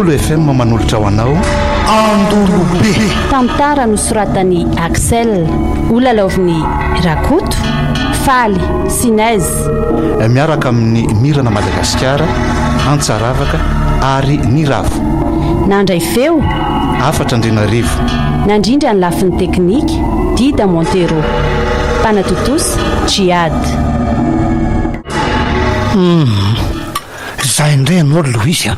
Kolo FM manolotra ho anao Andolobe. Tantara nosoratan'i Axel, holalaovin'i Rakoto, Faly, Sinez. Miaraka amin'ny Mirana Madagasikara, Antsaravaka ary Niravo. Nandray feo. Hafatra Andrianarivo. Nandrindra ny lafiny teknika, Dida Montero. Mpanatontosa, Djihad. Humm. Zay indray ianao ry Louise a!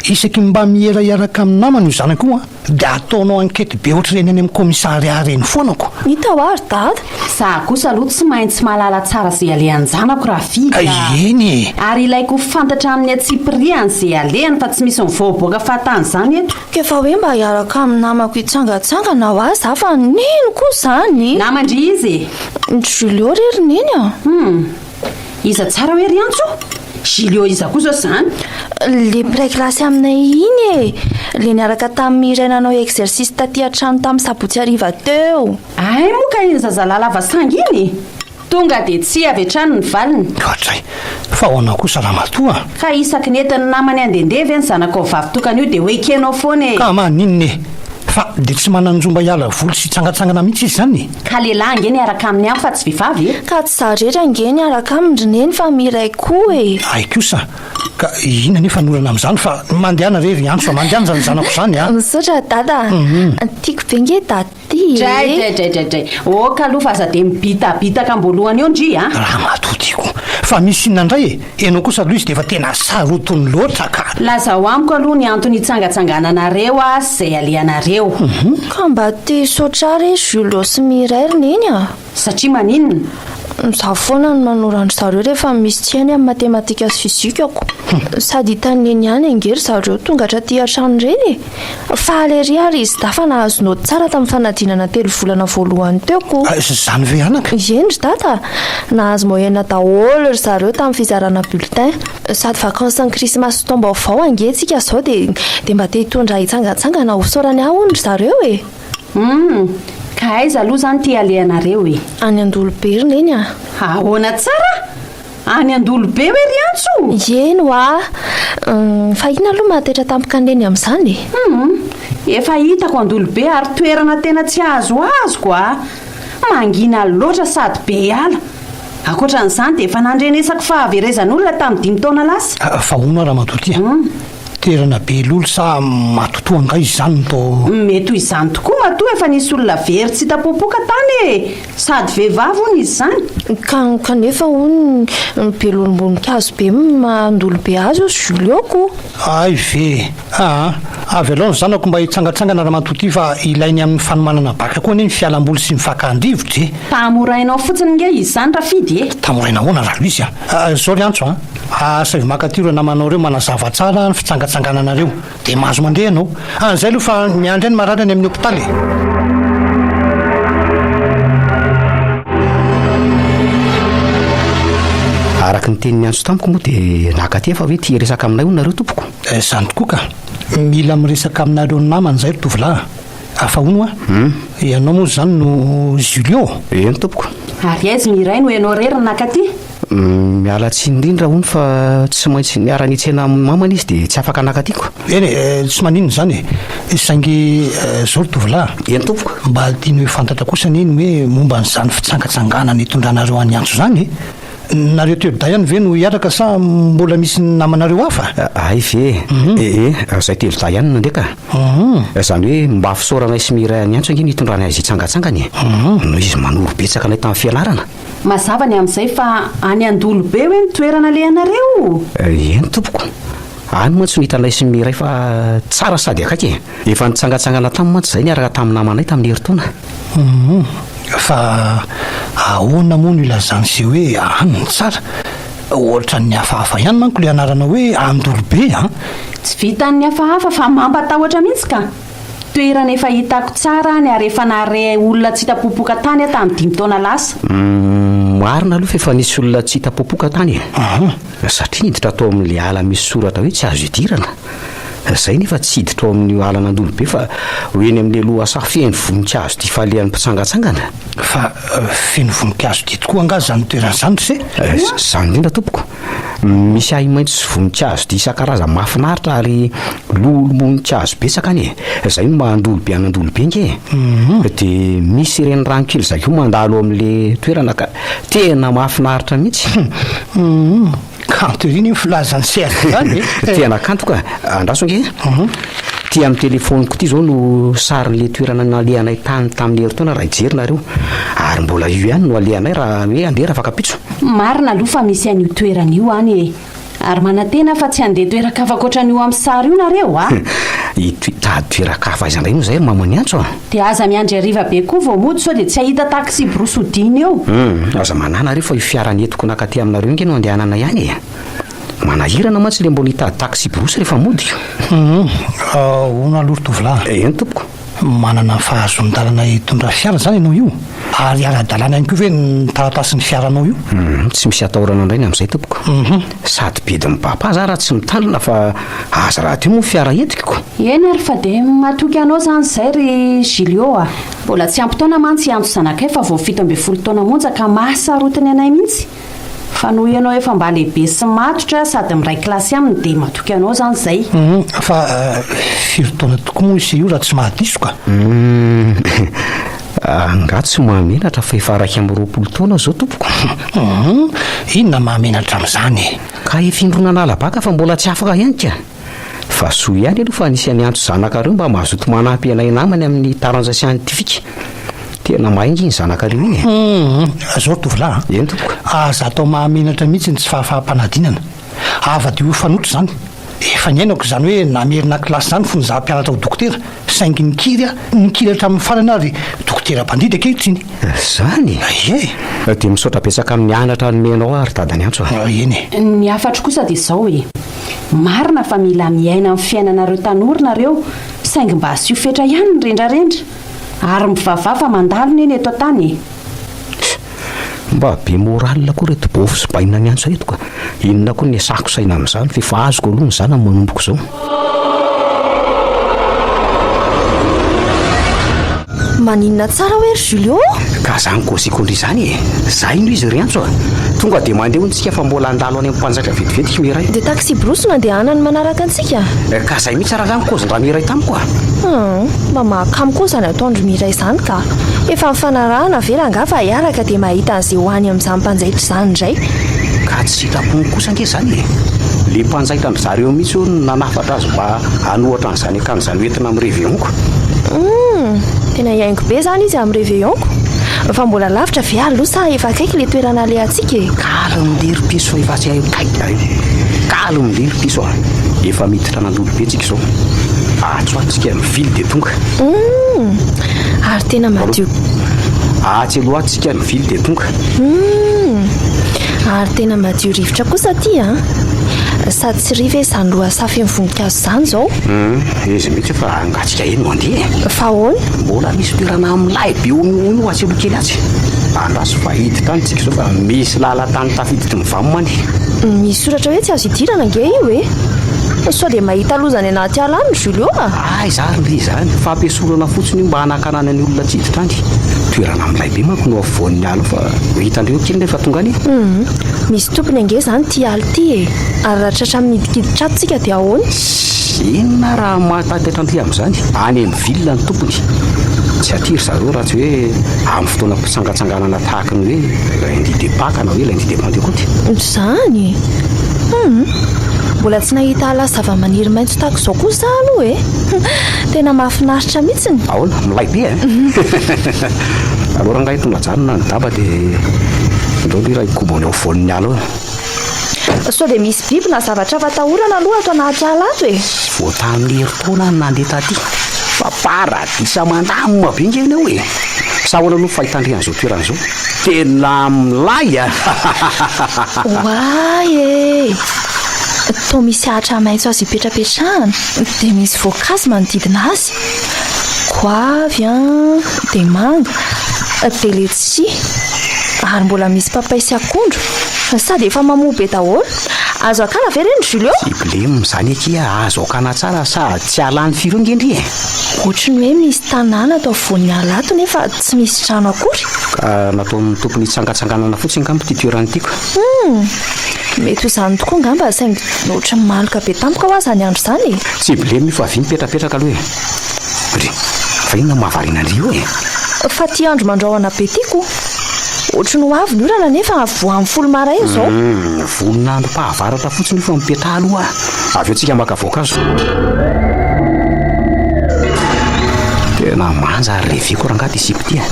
Isaky ny mba miera hiaraka amin'ny namany io zanako io an, dia ataonao enquête be ohatr'ireny any amin'ny commissariat ireny foana ko! Hita hoa ry dada! Za kosa aloha tsy maintsy mahalala tsara ze alehan-janako Rafidy a! Eny e! Ary ilaiko ho fantatra amin'ny antsipiriany ze alehany fa tsy misy mivoaboaka fahatany zany eto. K'efa hoe mba hiaraka amin'ny namako hitsangatsangana hoa za fa nino koa zany! Naman-dry iza e? Julio re ry neny a! Hum! Iza tsara hoe ry Antso? Julio iza koa zao zany? Le mpiray kilasy aminay iny e! Le niaraka tamin'i Mireille nanao exercice taty an-trano tamin'ny sabotsy hariva teo. Hay moa ka iny zazalahy lava sangy iny e! Tonga dia tsia avy hatrany ny valiny. Ohatray! Fa ahoana kosa ramatoa a? Ka isaky ny entin'ny namany handehandeha ve ny zanakao vavy tokana io dia ho ekenao foana e! Ka maninona e? Fa dia tsy manan-jo mba hiala voly sy hitsangantsangana mihitsy izy izany e? Ka lehilahy ange niaraka aminy ihany fa tsy vehivavy e! Ka tsy za rery ange niaraka aminy ry neny fa Miray koa e! Hay kosa! Ka inona anefa ny olana amin'izany fa mandehana re ry Antso a! Mandehana izany zanako izany a! Misaotra dada a! Tiako be nge dada ty e! Dray dray dray dray dray! Ok aloha fa aza dia mibitabitaka am-boalohany eo ndry a! Ramatoa tiako! Fa misy inona indray e! Ianao kosa aloha izy dia efa tena sarotiny loatra ka! Lazao amiko aloha ny antony hitsangatsangananareo sy izay alehanareo. Ka mba te hisaotra ahy re Julio sy Mireille ry Neny a! Satria maninona? Izaho foana no manoro an-dry zareo rehefa misy tsy hainy amin'ny matematika sy fizika-ko. Sady hitan'i Neny ihany ange ry zareo tonga hatraty an-trano ireny e! Faly ery ary izy dahy fa nahazo naoty tsara tamin'ny fanadinana telovolana voalohany teo ko. Izany ve anaka? Eny ry dada a! Nahazo moyenne daholo ry zareo tamin'ny fizarana bulletin. Sady vacances ny krismasy sy taom-baovao ange tsika izao dia dia mba te hitondra hitsangantsangana ho fisaorany ahy hono ry zareo e! Humm! Ka aiza aloha izany ity alehanareo e? Any Andolobe ry neny a! Ahoana tsara? Any Andolobe hoe ry Antso? Eny hoa! Fa inona aloha mahataitra tampoka an'i Neny amin'izany e? Hum! Efa hitako Andolobe ary toerana tena tsy azoazoko a! Mangina loatra sady be ala. Ankoatra an'izany dia efa nandrenesako fahaverezan'olona tamin'ny dimy taona lasa. Fa hono hoa ramatoa ty a! Toerana be lolo sa matotoa angaha izy izany no tô. Mety ho izany tokoa matoa efa nisy olona very tsy hita popoka tany e! Sady vehivavy hono izy izany. Ka kanefa hono ny be lolom-boninkazo be mandolo be azy hozy Julio ko. Hay ve! Aa! Avelao ny zanako mba hitsangatsangana ramatoa ty fa ilainy amin'ny fanomanana bacc koa anie ny fialamboly sy ny fakan-drivotra e! Tamorainao fotsiny nge izy izany Rafidy e! Tamoraina ahoana Raloisy a! Zao ry Antso a! Asaivo maka aty ireo namanao ireo manazava tsara ny fitsangatsangananareo dia mahazo mandeha ianao. An'izay aloha fa miandry ahy ny marary any amin'ny hopitaly e! Araka ny tenin'i Antso tamiko moa dia naka aty aho fa hoe tia hiresaka aminay hono nareo tompoko. Izany tokoa ka! Mila miresaka aminareo namana izay ry tovolahy a! Fa hono hoa, ianao moa izany no Julio? Eny tompoko. Ary aiza ny iray no ianao irery no naka aty? Miala tsiny indrindra hono fa tsy maintsy niara-nitsena amin'ny mamany izy dia tsy afaka naka tiako. Eny e, tsy maninona izany e. Saingy izao ry tovolahy a. Eny tompoko. Mba tiany ho fantatra kosa anie ny hoe momba an'izany fitsangatsanganana itondranareo an'i Antso izany e. Nareo telo dahy ihany ve no hiaraka sa mbola misy namanareo hafa? Hay ve? Ee, izay telo dahy ihany no nandeha ka. Izany hoe mba fisaoranay sy Mireille an'i Antso ange no itondranay azy hitsangatsangana e. Noho izy manoro betsaka anay tamin'ny fianarana. Mazava ny amin'izay fa any Andolobe hoe ny toerana alehanareo? Eny tompoko. Any mantsy no hitanay sy Miray fa tsara sady akaiky e. Efa nitsangantsangana tany mantsy izahay niaraka tamin'ny namanay tamin'ny herintaona. Humm. Fa ahoana moa no ilazan'i se hoe any no tsara? Ohatran'ny hafahafa ihany manko ilay anarana hoe Andolobe an! Tsy vitan'ny hafahafa fa mampatahotra mihitsy ka! Toerana efa hitako tsara any ary efa nahare olona tsy hita popoka tany aho tamin'ny dimy taona lasa. Humm, marina aloha fa efa nisy olona tsy hita popoka tany e. Satria niditra tao amin'ilay ala misy soratra hoe tsy azo idirana. Zay nefa tsy hiditra ao amin'io alan'Andolobe fa ho eny amin'ilay lohasaha feno voninkazo tia falehan'ny mpitsangantsangana. Fa feno voninkazo tia tokoa angaha izany toerana izany ry se? Izany indrindra tompoko. Misy ahi-maitso sy voninkazo dia isan-karazany mahafinaritra ary lolom-boninkazo betsaka any e! Izay no maha Andolobe an'Andolobe ange e! Dia misy renirano kely izay koa mandalo ao amin'ilay toerana ka tena mahafinaritra mihitsy. Hum, kanto ery ny filazan'i Serge izany e! Tena kanto ka! Andraso ange e! Ity amin'ny telefaoniko ity izao no sarin'ilay toerana nalehanay tany tamin'ny herintaona raha hijery nareo. Ary mbola io ihany no alehanay raha hoe handeha rafakampitso. Marina aloha fa misy an'io toerana io any e! Ary manantena aho fa tsy handeha toeran-kafa ankoatran'io amin'ny sary io nareo a! Hitady toeran-kafa aiza indray moa izay ry mama niantso a! Dia aza miandry hariva be koa vao mody sao dia tsy hahita taxi-brousse hodiana eo! Hum, aza manahy nareo fa io fiara nentiko nakaty aminareo io nge no andehananay any e! Manahirana mantsy ilay mbola hitady taxi-brousse rehefa mody. Hum, ahoana aloha ry tovolahy? Eny tompoko. Manana fahazoan-dalana hitondra fiara izany ianao io? Ary ara-dalàna ihany koa ve ny taratasin'ny fiaranao io? Hum, tsy misy atahorana indray ny amin'izay tompoko. Sady bedin'ny papa za raha tsy mitandrina fa aza rahateo moa ny fiara entiko. Eny ary fa dia matoky anao izany izay ry Julio a! Mbola tsy ampy taona mantsy i Antso zanakay fa vao 17 taona monja ka mahasarotiny anay mihitsy. Fa noho ianao efa mba lehibe sy matotra sady miray kilasy aminy dia matoky anao izany izay. Hum, fa firy taona tokoa moa ise io raha tsy mahadiso ka? Hum, angaha tsy mahamenatra fa efa 21 taona izao tompoko? Hum, inona mahamenatra amin'izany e? Ka efa indroa nanala baka fa mbola tsy afaka ihany ka! Fa soa ihany aloha fa nisy an'i Antso zanakareo mba mazoto manampy anay namany amin'ny taranja siantifika. Tena mahay nge iny zanakareo iny e! Hum, zao ry tovolahy a! Eny tompoko. Aza atao mahamenatra mihitsy ny tsy fahafaham-panadinana. Avadiho ho fanoitra izany. Efa niainako izany hoe namerina kilasy izany fony izaho mpianatra ho dokotera, saingy nikiry aho, nikiry hatramin'ny farany aho ary dokotera mpandidy ankehitriny. Izany? Ie! Dia misaotra betsaka amin'ny anatra nomenao aho ry dadany Antso a! Eny e! Ny hafatro kosa dia izao e! Marina fa mila miaina amin'ny fiainanareo tanora nareo saingy mba asio fetra ihany ny rendrarendra ary mivavaha fa mandalo ny eny eto an-tany e! Mba be moral koa reto bôfy sy baina miantso reto ka! Inona koa ny iasako saina amin'izany f'efa azoko aloha ny zanany manomboka izao. Maninona tsara hoe ry Julio? Ka zany kôziko ndry zany e! Zay no izy ry Antso a! Tonga dia mandeha hono tsika fa mbola handalo any amin'ny mpanjaitra vetivety i Miray. Dia taxi-brousse no andehanany manaraka antsika? Ka zay mihitsy rangaha ny kôzin-dRamiray tamiko a! Hum, mba mahakamo koa izany ataon-dry Miray izany ka! Efa nifanarahana ve rangaha fa hiaraka dia mahita an'izay ho any amin'izany mpanjaitra izany indray? Ka tsy sitrapony kosa ange izany e! Le mpanjaitra an-dry zareo mihitsy hono no nanafatra azy mba hanohatra an'izany akanjo izany hoentina amin'ny réveillon-ko. Humm! Tena hihaingo be izany izy amin'ny réveillon-ko. Fa mbola lavitra ve aloha sa efa akaiky ilay toerana alehantsika e? Calme lery piso fa efa tsy hay kay ay. Calme lery piso a! Efa miditra an'Andolobe tsika izao. Atsy ho atsy tsika mivily dia tonga. Humm! Ary tena madio. Atsy aloha atsy tsika mivily dia tonga. Humm! Ary tena madio rivotra kosa aty an! Sady tsy ry ve izany lohasaha feno voninkazo izany izao? Humm! Izy mihitsy fa angaha tsika eny no handeha e! Fa ahoana? Mbola misy toerana milay be honohono atsy aloha kely atsy. Andraso fa hiditra any tsika izao fa misy lalan-tany tafiditry ny vam any. Misy soratra hoe tsy azo idirana ange io e! Sao dia mahita loza any anaty ala any ry Julio a! Aiza ary ndry izany? Fampiasorana fotsiny io mba hanakanana ny olona tsy hiditra any. Toerana milay be manko no afovoan'ny ala ao fa ho hitandreo kely rehefa tonga any e! Humm! Misy tompony ange izany ity ala ity e! Ary raha tratra midikiditra ato tsika dia ahoana? Inona raha mahataitaitra an'ity amin'izany? Any amin'ny ville ny tompony. Tsy aty ry zareo raha tsy hoe amin'ny fotoana mpitsangatsanganana tahaky ny hoe lundi de Pâques na hoe lundi de Pentecôte. Izany? Hum! Mbola tsy nahita ala zavamaniry maitso tahaka izao kosa aho aloha e! Tena mahafinaritra mihitsiny. Ahoana? Milay be eh? Aleo rangahy tonga ajanona ny daba dia aleo aloha hikobona eo afovoan'ny ala eo. Sao dia misy biby na zavatra hafa atahorana aloha ato anaty ala ato e? Vao tamin'ny herintaona aho no nandeha taty fa paradisa mandamina be nge eo e! Sa ahoana aloha ny fahitandria an'izao toerana izao? Tena milay a! Oay e! Toa misy ahitra maitso azo ipetrapetrahana, dia misy voankazo manodidina azy. Goavy an, dia manga, dia letchis, ary mbola misy papay sy akondro. Sady efa mamoa be daholo. Azo akana ve ireny Julio? Tsy blem izany akia, azo akana tsara sady tsy halany firy eo nge ndry e! Ohatry ny hoe misy tanàna ato afovoan'ny ala ato nefa tsy misy trano akory. Ka nataon'ny tompony hitsangatsanganana fotsiny angamba ity toerana ity ko. Hum! Mety ho izany tokoa angamba saingy ohatry ny maloka be tampoka hoa izany andro izany e! Tsy blem io fa avia mipetrapetraka aloha e! Ndry, fa inona no mahavariana an-dry io e? Fa ity andro mandrahona be ity ko! Ohatry ny ho avy ny orana nefa vao amin'ny folo maraina izao. Hum, vonin'androm-pahavaratra fotsiny io fa mipetraha aloha avy eo tsika maka voankazo. Tena manja ary reveko rangaha ty sipa ty a.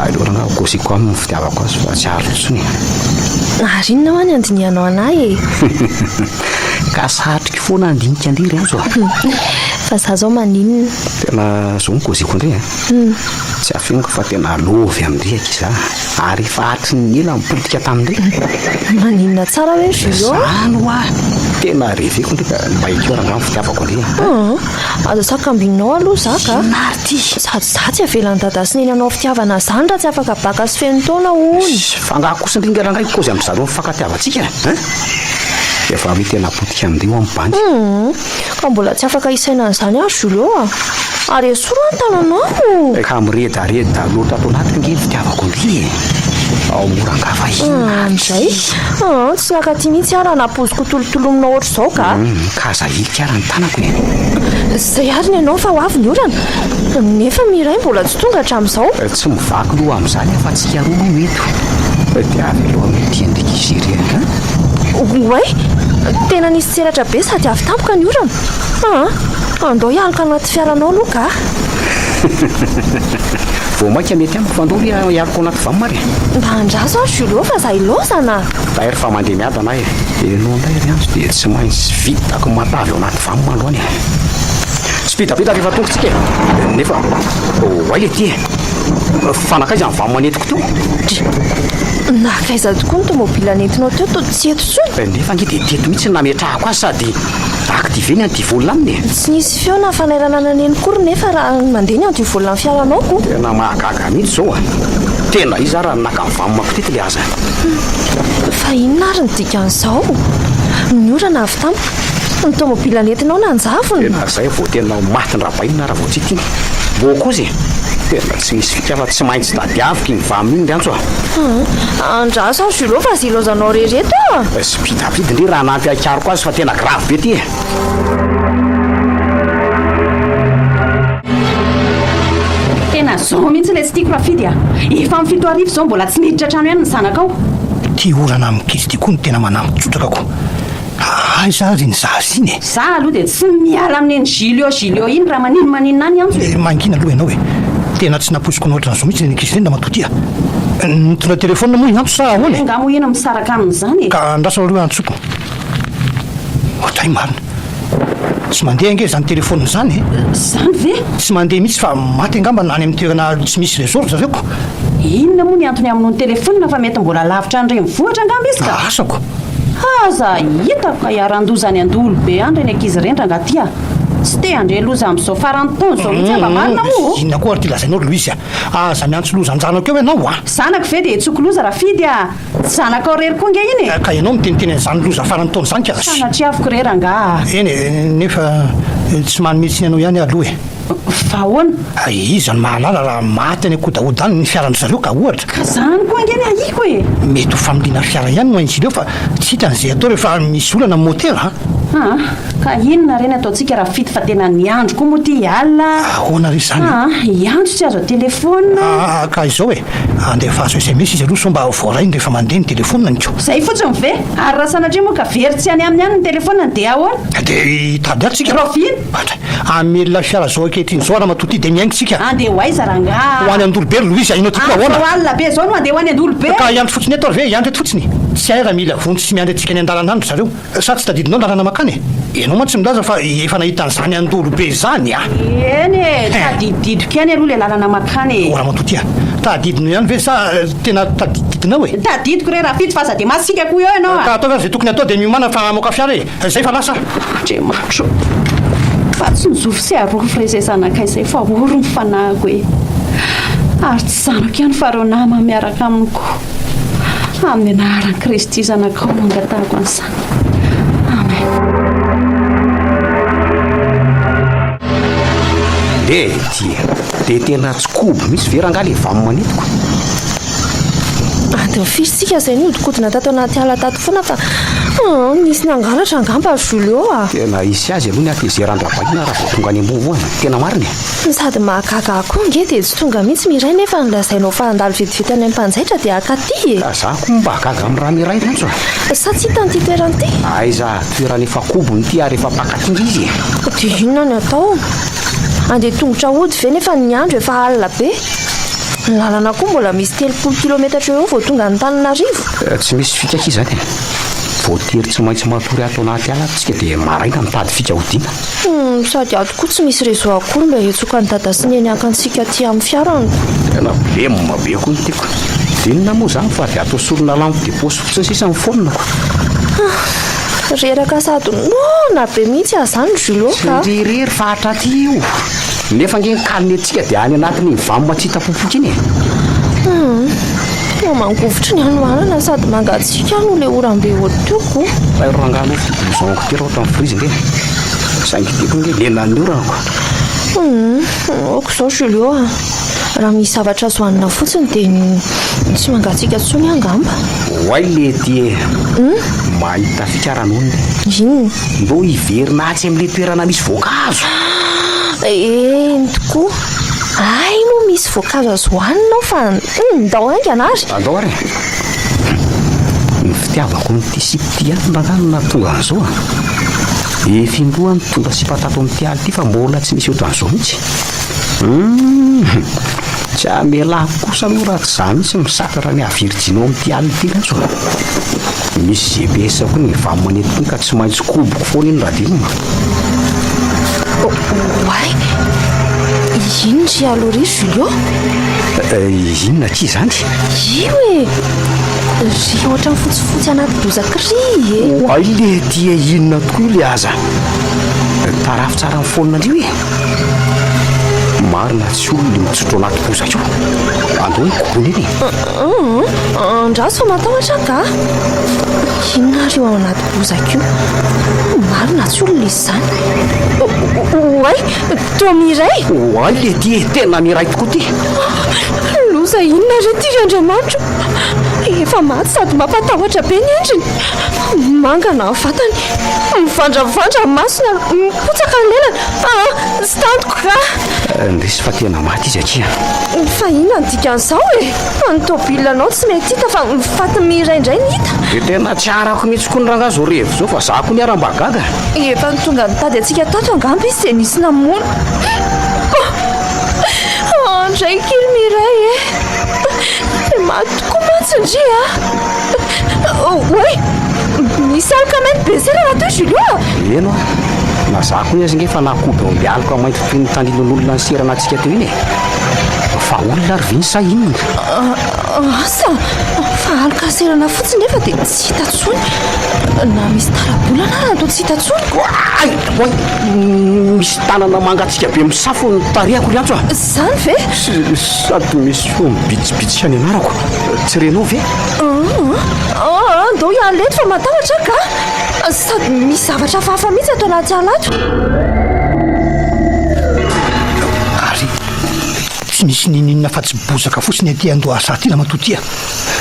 Aleo rangaha ho kosiko aminy ny fitiavako azy fa tsy aritro intsony e. Ary inona hoa ny andinihanao an'ahy e? Ka satriko foana handinika an-dry ry Antso a. Fa za zao maninona? Tena zao ny kôziko an-dry a. Tsy afeniko fa tena love amin-dry akia za ary efa hatry ny ela nipolitika tamin-dry. Maninona tsara hoe Julio a? Zany hoa! Tena reveko ndry ka mba ekeo rangaha ny fitiavako an-dry a. Hum, aza sakambininao aloha za ka. Inona ary ty? Sady za tsy avelan'i dada sy neny hanao fitiavana zany raha tsy afaka baka sy feno taona hono. Fa angaha kosa ndry rangahy kôzy amin-dry zareo ny fifankatiavantsika e? Efa hoe tena potika amin-dry hoa ny bandy. Hum, Ka mbola tsy afaka hisaina an'izany aho Julio a! Ary esory an tananao! Ka miredareda loatra ato anatiko ange ny fitiavako an-dry e! Ao mora angaha fa inona ary Izay? Aa, tsy nankaty mihitsy aho raha nampoiziko tolotolomina ohatr'izao ka! Ka aza ahilika ary ny tanako e! Izay ary ny anao fa ho avy ny orana! Nefa Miray mbola tsy tonga hatramin'izao! Tsy mivaky loha amin'izany aho fa tsika roa aloha eto dia avelao amin'ity Enrique Giry a! Oay! Tena nisy tselatra be sady avy tampoka ny orana. Aa! Andao hialoka anaty fiaranao aloha ka! Vao mainka mety amiko fa andao ry hialoka ao anaty vam ary e! Mba andraso aho Julio fa za ilaozana! Dair fa mandeha miadana aho e! Ianao indray ry Antso dia tsy maintsy vitako matavy ao anaty vam androany e! Sipidapidaka efa tonga tsika e! Nefa oay le ty e! Fa nankaiza ny vam nentiko teo? Dry! Nankaiza tokoa ny tomobila nentinao teo toa tsy eto intsony? Nefa ange dia teto mihitsy no nametrahako azy sady activé ny antivol aminy e! Tsy nisy feo na fanairana naneno akory nefa raha mandeha ny antivol ny fiaranao ko! Tena mahagaga mihitsy izao a! Tena iza ary naka ny vam-ko teto le aza? Fa inona ary ny dikan'izao? Ny orana avy tampoka. Ny tomobila nentinao nanjavona. Tena zay vao tena ho matin-dRabainina raha vao tsy ity. Mbô kosa e! Tena tsy misy fika fa tsy maintsy tadiaviko iny vam iny ry Antso a! Andraso aho Julot fa aza ilaozanao irery eto a! Spidapid ndry raha hanampy ahy hikaroka azy fa tena grave be ty e! Tena zao mihitsy ilay tsy tiako Rafidy a! Efa amin'ny 7000 izao mbola tsy niditra trano ihany ny zanakao. Ty orana amin'ny ty koa no tena manampy trotraka ko. Aiza ary iny zaza iny e? Za aloha dia tsy miala amin'iny Julio Julio iny raha manino maninona any Antso e! Mangina aloha ianao e! Tena tsy nampoiziko ny ohatran'izao mihitsy iny ankizy ireny ramatoa ty a! Nitondra telefaonina moa i Antso sa ahoana e? Angaha moa iny misaraka aminy izany e? Ka andraso aloha antsoko. Ohatray marina. Tsy mandeha ange izany telefaonina izany e! Izany ve? Tsy mandeha mihitsy fa maty angamba na any amin'ny toerana tsy misy réseau ry zareo ko! Inona moa ny antony hamonoany telefaonina fa mety mbola lavitra ny renivohitra angamba izy ka! Asako! Aza hitako ka hiharan-doza any Andolobe any ireny ankizy ireny rangaha ty a! Tsy te handre loza amin'izao faran'ny taona izao mihitsy aho mba marina moa o! Inona koa ary ity lazainao ry Louise a! Aza miantso loza an-janako eo ianao a! Zanako ve dia hiantsoako loza Rafidy a! Tsy zanakao irery koa ange iny e! Ka ianao miteniteny an'izany loza faran'ny taona izany ka! Sanatriaviko re rangaha a! Eny e, nefa tsy manome tsiny anao ihany aho aloha e! Fa ahoana? Iza no mahalala raha maty any an-kodahoda any ny fiaran-dry zareo ka ohatra. Ka zany koa ange ny ahiako e! Mety ho familiana fiara ihany no hain'izy ireo fa tsy hitany izay atao rehefa misy olana amin'ny motera a! Aa! Ka inona re ny ataontsika Rafidy fa tena niandry koa moa ity alina a! Ahoana re izany e? Aa! Hiantso tsy azo an-telefaonina. Aa! Ka izao e! Andefaso sms izy aloha sao mba voarainy rehefa mandeha ny telefaoniny ko! Izay fotsiny ve? Ary raha sanatria moa ka very tsy any aminy any ny telefaoniny dia ahoana? Dia hitady ato tsika. Rahoviana? Hamelona fiara zao ankehitriny zao ramatoa ty dia mihaino tsika. Andeha ho aiza rangaha? Ho any Andolobe ry Louise a, inona ty koa ahoana? Amin'izao alina be izao no andeha ho any Andolobe? Ka hiandry fotsiny eto ary ve? Hiandry eto fotsiny? Tsy hay raha mila vonjy sy miandry antsika any an-dalana any ry zareo. Sa tsy tadidinao ny lalana mankany e? Ianao mantsy milaza fa efa nahita an'izany Andolobe izany a! Eny e, tadididiko ihany aloha ilay lalana mankany e. O ramatoa ty a! Tadidinao ihany ve sa tena tadidinao e? Tadidiko re Rafidy fa aza dia masiaka koa eo ianao a! Ka ataovy ary izay tokony hatao dia miomàna fa hamoaka fiara e! Zay fa lasa. Andriamanitro ô! Fa tsy nizofo sy arovy re izay zanakay izay fa ory ny fanahiko e! Ary tsy zanako ihany fa ireo namany miaraka aminy koa. Amin'ny anaran'i Kristy Zanakao no angatahako an'izany. Amen. Dia dia dia tena tsy kobo mihitsy ve rangahy le vam manetiko? Adiny firy tsika izay nihodinkodina tato anaty ala tato foana fa nisy nangalatra angamba ry Julio a! Tena hisy azy aloha ny hatezeran-dRabahina raha vao tonga any ambony e! Tena marina e! Sady mahagaga ahy koa ange dia tsy tonga mihitsy Miray nefa nolazainao fa handalo vetivety any am-panjaitra dia haka aty e! Ka za koa mba gaga amin'ny raha Miray ry Antso a! Sa tsy hitany ity toerana ity? Aiza, toerana efa kobony ity ary efa mpaka aty ndry izy e! Dia inona no atao? Handeha tongotra hody ve nefa ny andro efa alina be? Ny lalana koa mbola misy 30 kilometatra eo eo vao tonga Antananarivo. Tsy misy fika akia izany e. Voatery tsy maintsy matory ato anaty ala ato tsika dia maraina mitady fika hodiana. Hum, sady ato koa tsy misy réseau akory mba hiantsoako an'i Dada sy Neny haka antsika aty amin'ny fiarany. Tena blem be koa ny tiako. Dia inona moa izany fa dia atao sorona lampe de poche fotsiny sisa ny phone-ko. Reraka sady noana be mihitsy aho izany Julio ka. Tsy ndry irery fa hatraty io. Nefa ange ny kalonentsika dia any anatin'iny vam tsy hita popoka iny e. Hum, tena mangovitry ny hanoanana sady mangatsiaka aho noho ilay oram-be eo teo ko. Tairo rangahy aloha ity blouson-ko ity raha ohatran'ny freeze nge. Saingy tiako nge lenan'ny orana ko. Hum, ok izao Julio a. Raha misy zavatra azo hanina fotsiny dia tsy mangatsiaka intsony aho angamba. Oay lety e! Mahita fika ranona e! Inona? Ndao hiverina atsy amin'ilay toerana misy voankazo! Eny tokoa! Hay moa misy voankazo azo hohanina ao fa ndao haingana ary! Andao ary e! Ny fitiavako an'ity sipa ity ihany rangahy no nahatonga an'izao a! Efa indroa aho nitondra sipa tato amin'ity ala ity fa mbola tsy nisy ohatran'izao mihitsy. Humm! Tsy hamelako kosa aloha raha tsy za mihitsy misakana ny hahavirjinao amin'ity alina ity rantso a! Misy GPS koa ny vam manety iny ka tsy maintsy koboko foana iny radima. Oay! Inona ry alo ry Julio? Inona akia izany? Io e! Ry ohatran'ny fotsifotsy anaty bozaka ry e! Oay lety e! Inona tokoa io le aza? Tarafo tsara ny phone-ndry io e! Marina tsy olona io mitsotro anaty bozaka io. Andao hikobona eny e. Andraso fa matahotra aho ka. Inona ary io ao anaty bozaka io? Marina tsy olona izy izany. Oay, toa Miray. Oay lety e, tena Miray tokoa ity. Loza inona re ity ry Andriamanitro? Efa maty sady mampatahotra be ny endriny. Mangana ny vatany, mivandravandra ny masony ary mipotsaka ny lelany. Aa, tsy tantiko ka! Indrisy fa tena maty izy akia. Fa inona no dikan'izao e? Ny tôbilanao tsy mety hita fa ny fatin'i Miray indray no hita. Dia tena tsy arako mihitsy koa ny rangahy izao revy izao fa za koa niara-mba gaga. Efa tonga nitady antsika tato angamba izy dia nisy namono. Andray kely Miray e! Dia maty tokoa mantsy ndry a! Oay! Misy aloka mainty be serana ato Julio a! Eny oa! Na za koa aza nge efa nahakobo omby aloka mainty toy ny tandindon'olona niserana antsika teo iny e! Fa olona ary ve iny sa inona? Asa! Fa aloka serana fotsiny nefa dia tsy hita intsony. Na misy tara-bolana ara toa tsy hita intsony. Oay! Oay! Misy tanana mangatsiaka be misafo ny tarehako ry Antso a! Izany ve? Sady misy feo mibitsibitsika ny anarako. Tsy renao ve? Aa, ndao hiala eto fa matahotra aho ka! Sady misy zavatra hafahafa mihitsy ato anaty ala ato. Ary tsy misy n'inon'inona afa-tsy bozaka fotsiny aty an-dohasaha aty ramatoa ty a!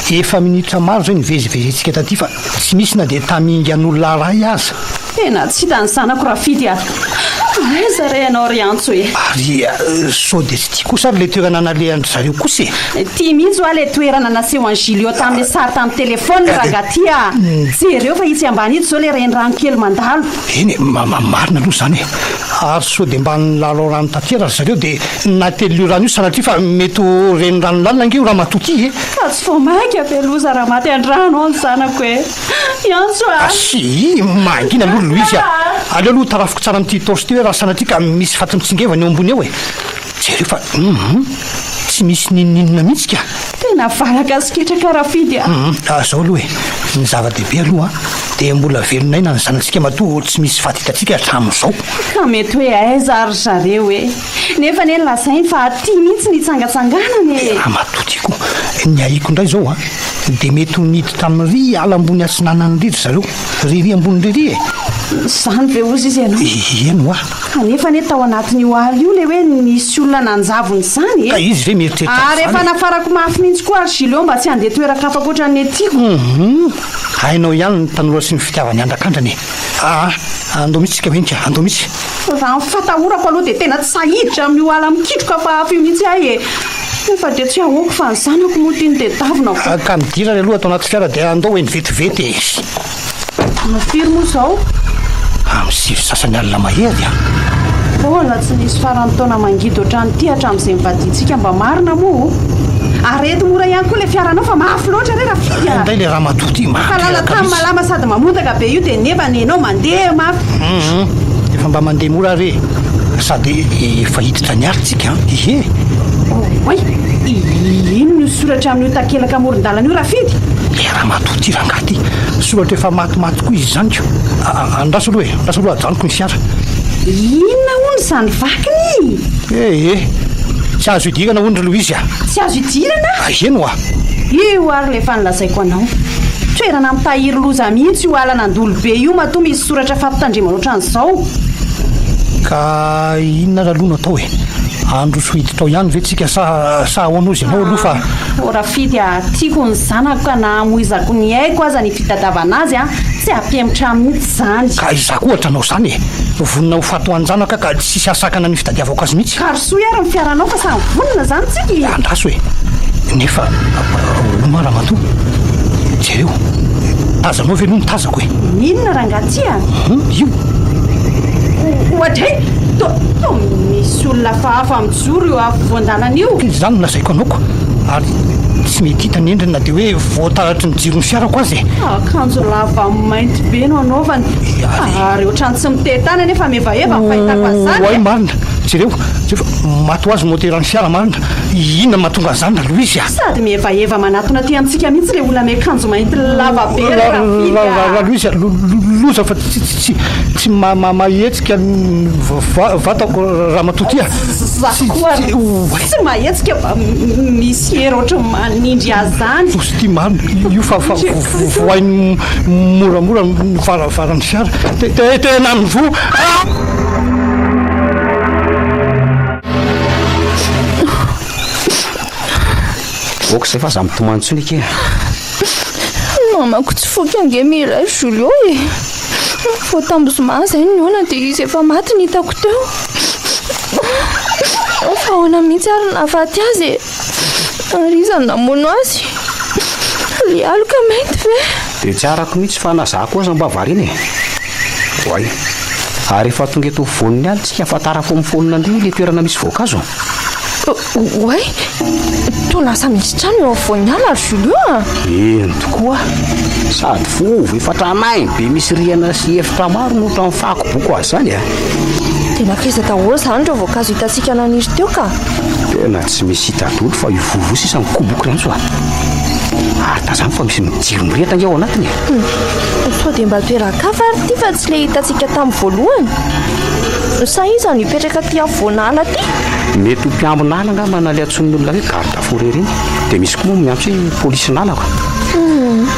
Efa minitra maro izay nivezivezentsika taty fa tsy misy na dia tamingan'olona iray aza. Tena tsy hita ny zanako Rafidy a! Aiza re ianao ry Antso e? Ary sao dia tsy tia kosa ary ilay toerana nalehan-dry zareo kosa e? Tia mihitsy hoa ilay toerana naseho an'i Julio tamin'ilay sary tamin'ny telefaonina rangahy ty a! Jereo fa itsy ambany itsy izao ilay renirano kely mandalo. Eny e, marina aloha izany e! Ary sao dia mba nilalao rano taty ary ry zareo dia natelin'io rano io sanatria fa mety ho renirano lalina ange io ramatoa ty e! Fa tsy vao mainka ve loza raha maty an-drano ao ny zanako e! Miantso a! Tsia, mangina aloha ry Louise a! Aleo aloha tarafiko tsara amin'ity torche ity hoe raha sanatria ka misy faty mitsingevana eo ambony eo e! Jereo fa hum! Tsy misy n'inon'inona mihitsy ka! Tena valaka sy ketraka Rafidy a! Hum! Zao aloha e! Ny zava-dehibe aloha dia mbola velon'aina ny zanatsika matoa tsy misy faty hitantsika hatramin'izao. Ka mety hoe aiza ary ry zareo e! Nefa anie lazainy fa aty mihitsy ny hitsangatsanganana e! Ramatoa tiako, ny ahiako indray izao an! Dia mety ho niditra amin'iry ala ambony atsinanana iry ry zareo. Riry ambony riry e! Izany ve hozy izy ianao? Eny hoa. Kanefa anie tao anatin'io ala io ilay hoe nisy olona nanjavona izany e! Ka izy ve mieritreritra Ary an'izany efa e? nafarako mafy mihitsy koa ry Julio mba tsy handeha toeran-kafa ankoatra ny etiako. Hum! Hainao ihany ny tanora sy ny fitiavany andrakandrana e! Aa! Andao mihitsy isika Henika, andao mihitsy. Raha ny fatahorako aloha dia tena tsy sahy hiditra amin'io ala mikitroka hafahafa io mihitsy aho e! Nefa dia tsy ahoako fa ny zanako moa tiany dia davina vao. Ka midira ary aloha ato anaty fiara dia andao eny vetivety e! Amin'ny firy moa izao? Amin'ny sivy sasany alina mahery an! Mbola tsy nisy faran'ny taona mangidy ohatran'ity hatramin'izay nivadiantsika mba marina moa o! Areto mora ihany koa ilay fiaranao fa mafy loatra re Rafidy a! Indray ilay ramatoa ity Fa maty lala reraka tany mihitsy. malama sady mamondaka be io dia nefa nenao mandeha mafy. Hum efa mba mandeha mora ary e! Sady efa hiditra ny alina tsika an! Ihe! Oay! Inona io soratra amin'io takelaka amoron-dalana io Rafidy? Ilay ramatoa ity rangahy ity, soratra efa matimaty koa izy izany ko! Andraso aloha e! Andraso aloha ajanoko ny fiara. Inona hono izany vakiny? Eh eh! Tsy azo idirana hono ry Louise a! Tsy azo idirana? Eny hoa! Io ary ilay efa nolazaiko anao. Toerana mitahiry loza mihitsy io alan'Andolobe io matoa misy soratra fampitandremana ohatran'izao. Ka inona ary aloha no atao e? Handroso hiditra ao ihany ve tsika sa sa ahoana ozy ianao aloha fa. Oh Rafidy a, tiako ny zanako ka na hamoizako ny aiko aza ny fitadiavana azy a, tsy hampihemotra ahy mihitsy izany. Ka izaho koa ohatranao izany e! Vonona ho faty ho an-janaka ka tsisy hahasakana ny fitadiavako azy mihitsy. Ka rosoy ary ny fiaranao fa samy vonona izany tsika e! Andraso e! Nefa hono ramatoa, jereo, tazanao ve aloha ny tazako e? Inona rangahy ty a? Hum, io! Oadray! Toa toa misy olona hafahafa mijoro eo afovoan-dalana io. Izany no lazaiko anao ko! Ary tsy mety hita ny endriny na dia hoe voataratry ny jiron'ny fiarako aza e! Akanjo lava mainty be no anaovany. Ary ohatran'ny tsy mitehin-tany anefa mihevaheva ny fahitako azy izany e! Oay marina! Jereo, jereo fa maty ho azy ny moteran'ny fiara marina! Inona no mahatonga an'izany ry Louise a? Sady mihevaheva manatona aty amintsika mihitsy ilay olona miakanjo mainty lava be ry Rafidy a! Ra-Louise a, loza fa tsy tsy tsy mahetsika ny vatako ramatoa ty a! Za koa ary tsy mahetsika fa misy hery ohatran'ny manindry azy zany. Loza ity marina, io fa fa vohainy moramora ny varavaran'ny fiara. Tena nivoha! Ok zay fa aza mitomany intsony akia. Mamako tsy foky ange Mireille Julio e. Vao tamin'ny zoma izay no nihaona dia izy efa maty no hitako teo. Fa ahoana mihitsy ary no nahafaty azy e? Ary iza no namono azy? Ilay aloka mainty ve? Dia tsy arako mihitsy fa na za koa aza mba variana e. Oay. Ary efa tonga eto afovoan'ny ala tsika fa tara fomifonina ndry ilay toerana misy voankazo. Oay! Toa lasa misy trano eo afovoan'ny ala ry Julio a! Eny tokoa! Sady vovo efa tranainy be misy rihana sy efitra maro no ohatran'ny fako boko azy izany a! Dia nankaiza daholo izany ireo voankazo hitantsika naniry teo ka? Tena tsy misy hita daholo fa io vovo io sisa mikoboko ry Antso a! Ary tazano fa misy jiro mirehitra ange ao anatiny e! Sao dia mba toeran-kafa ary ity fa tsy ilay hitantsika tamin'ny voalohany? Sa iza no hipetraka aty afovoan'ala aty? Mety ho mpiambina ala angamba na ilay antsoin'ny olona hoe garde forêt ireny. Dia misy koa moa miantso hoe polisin'ala ko. Hum,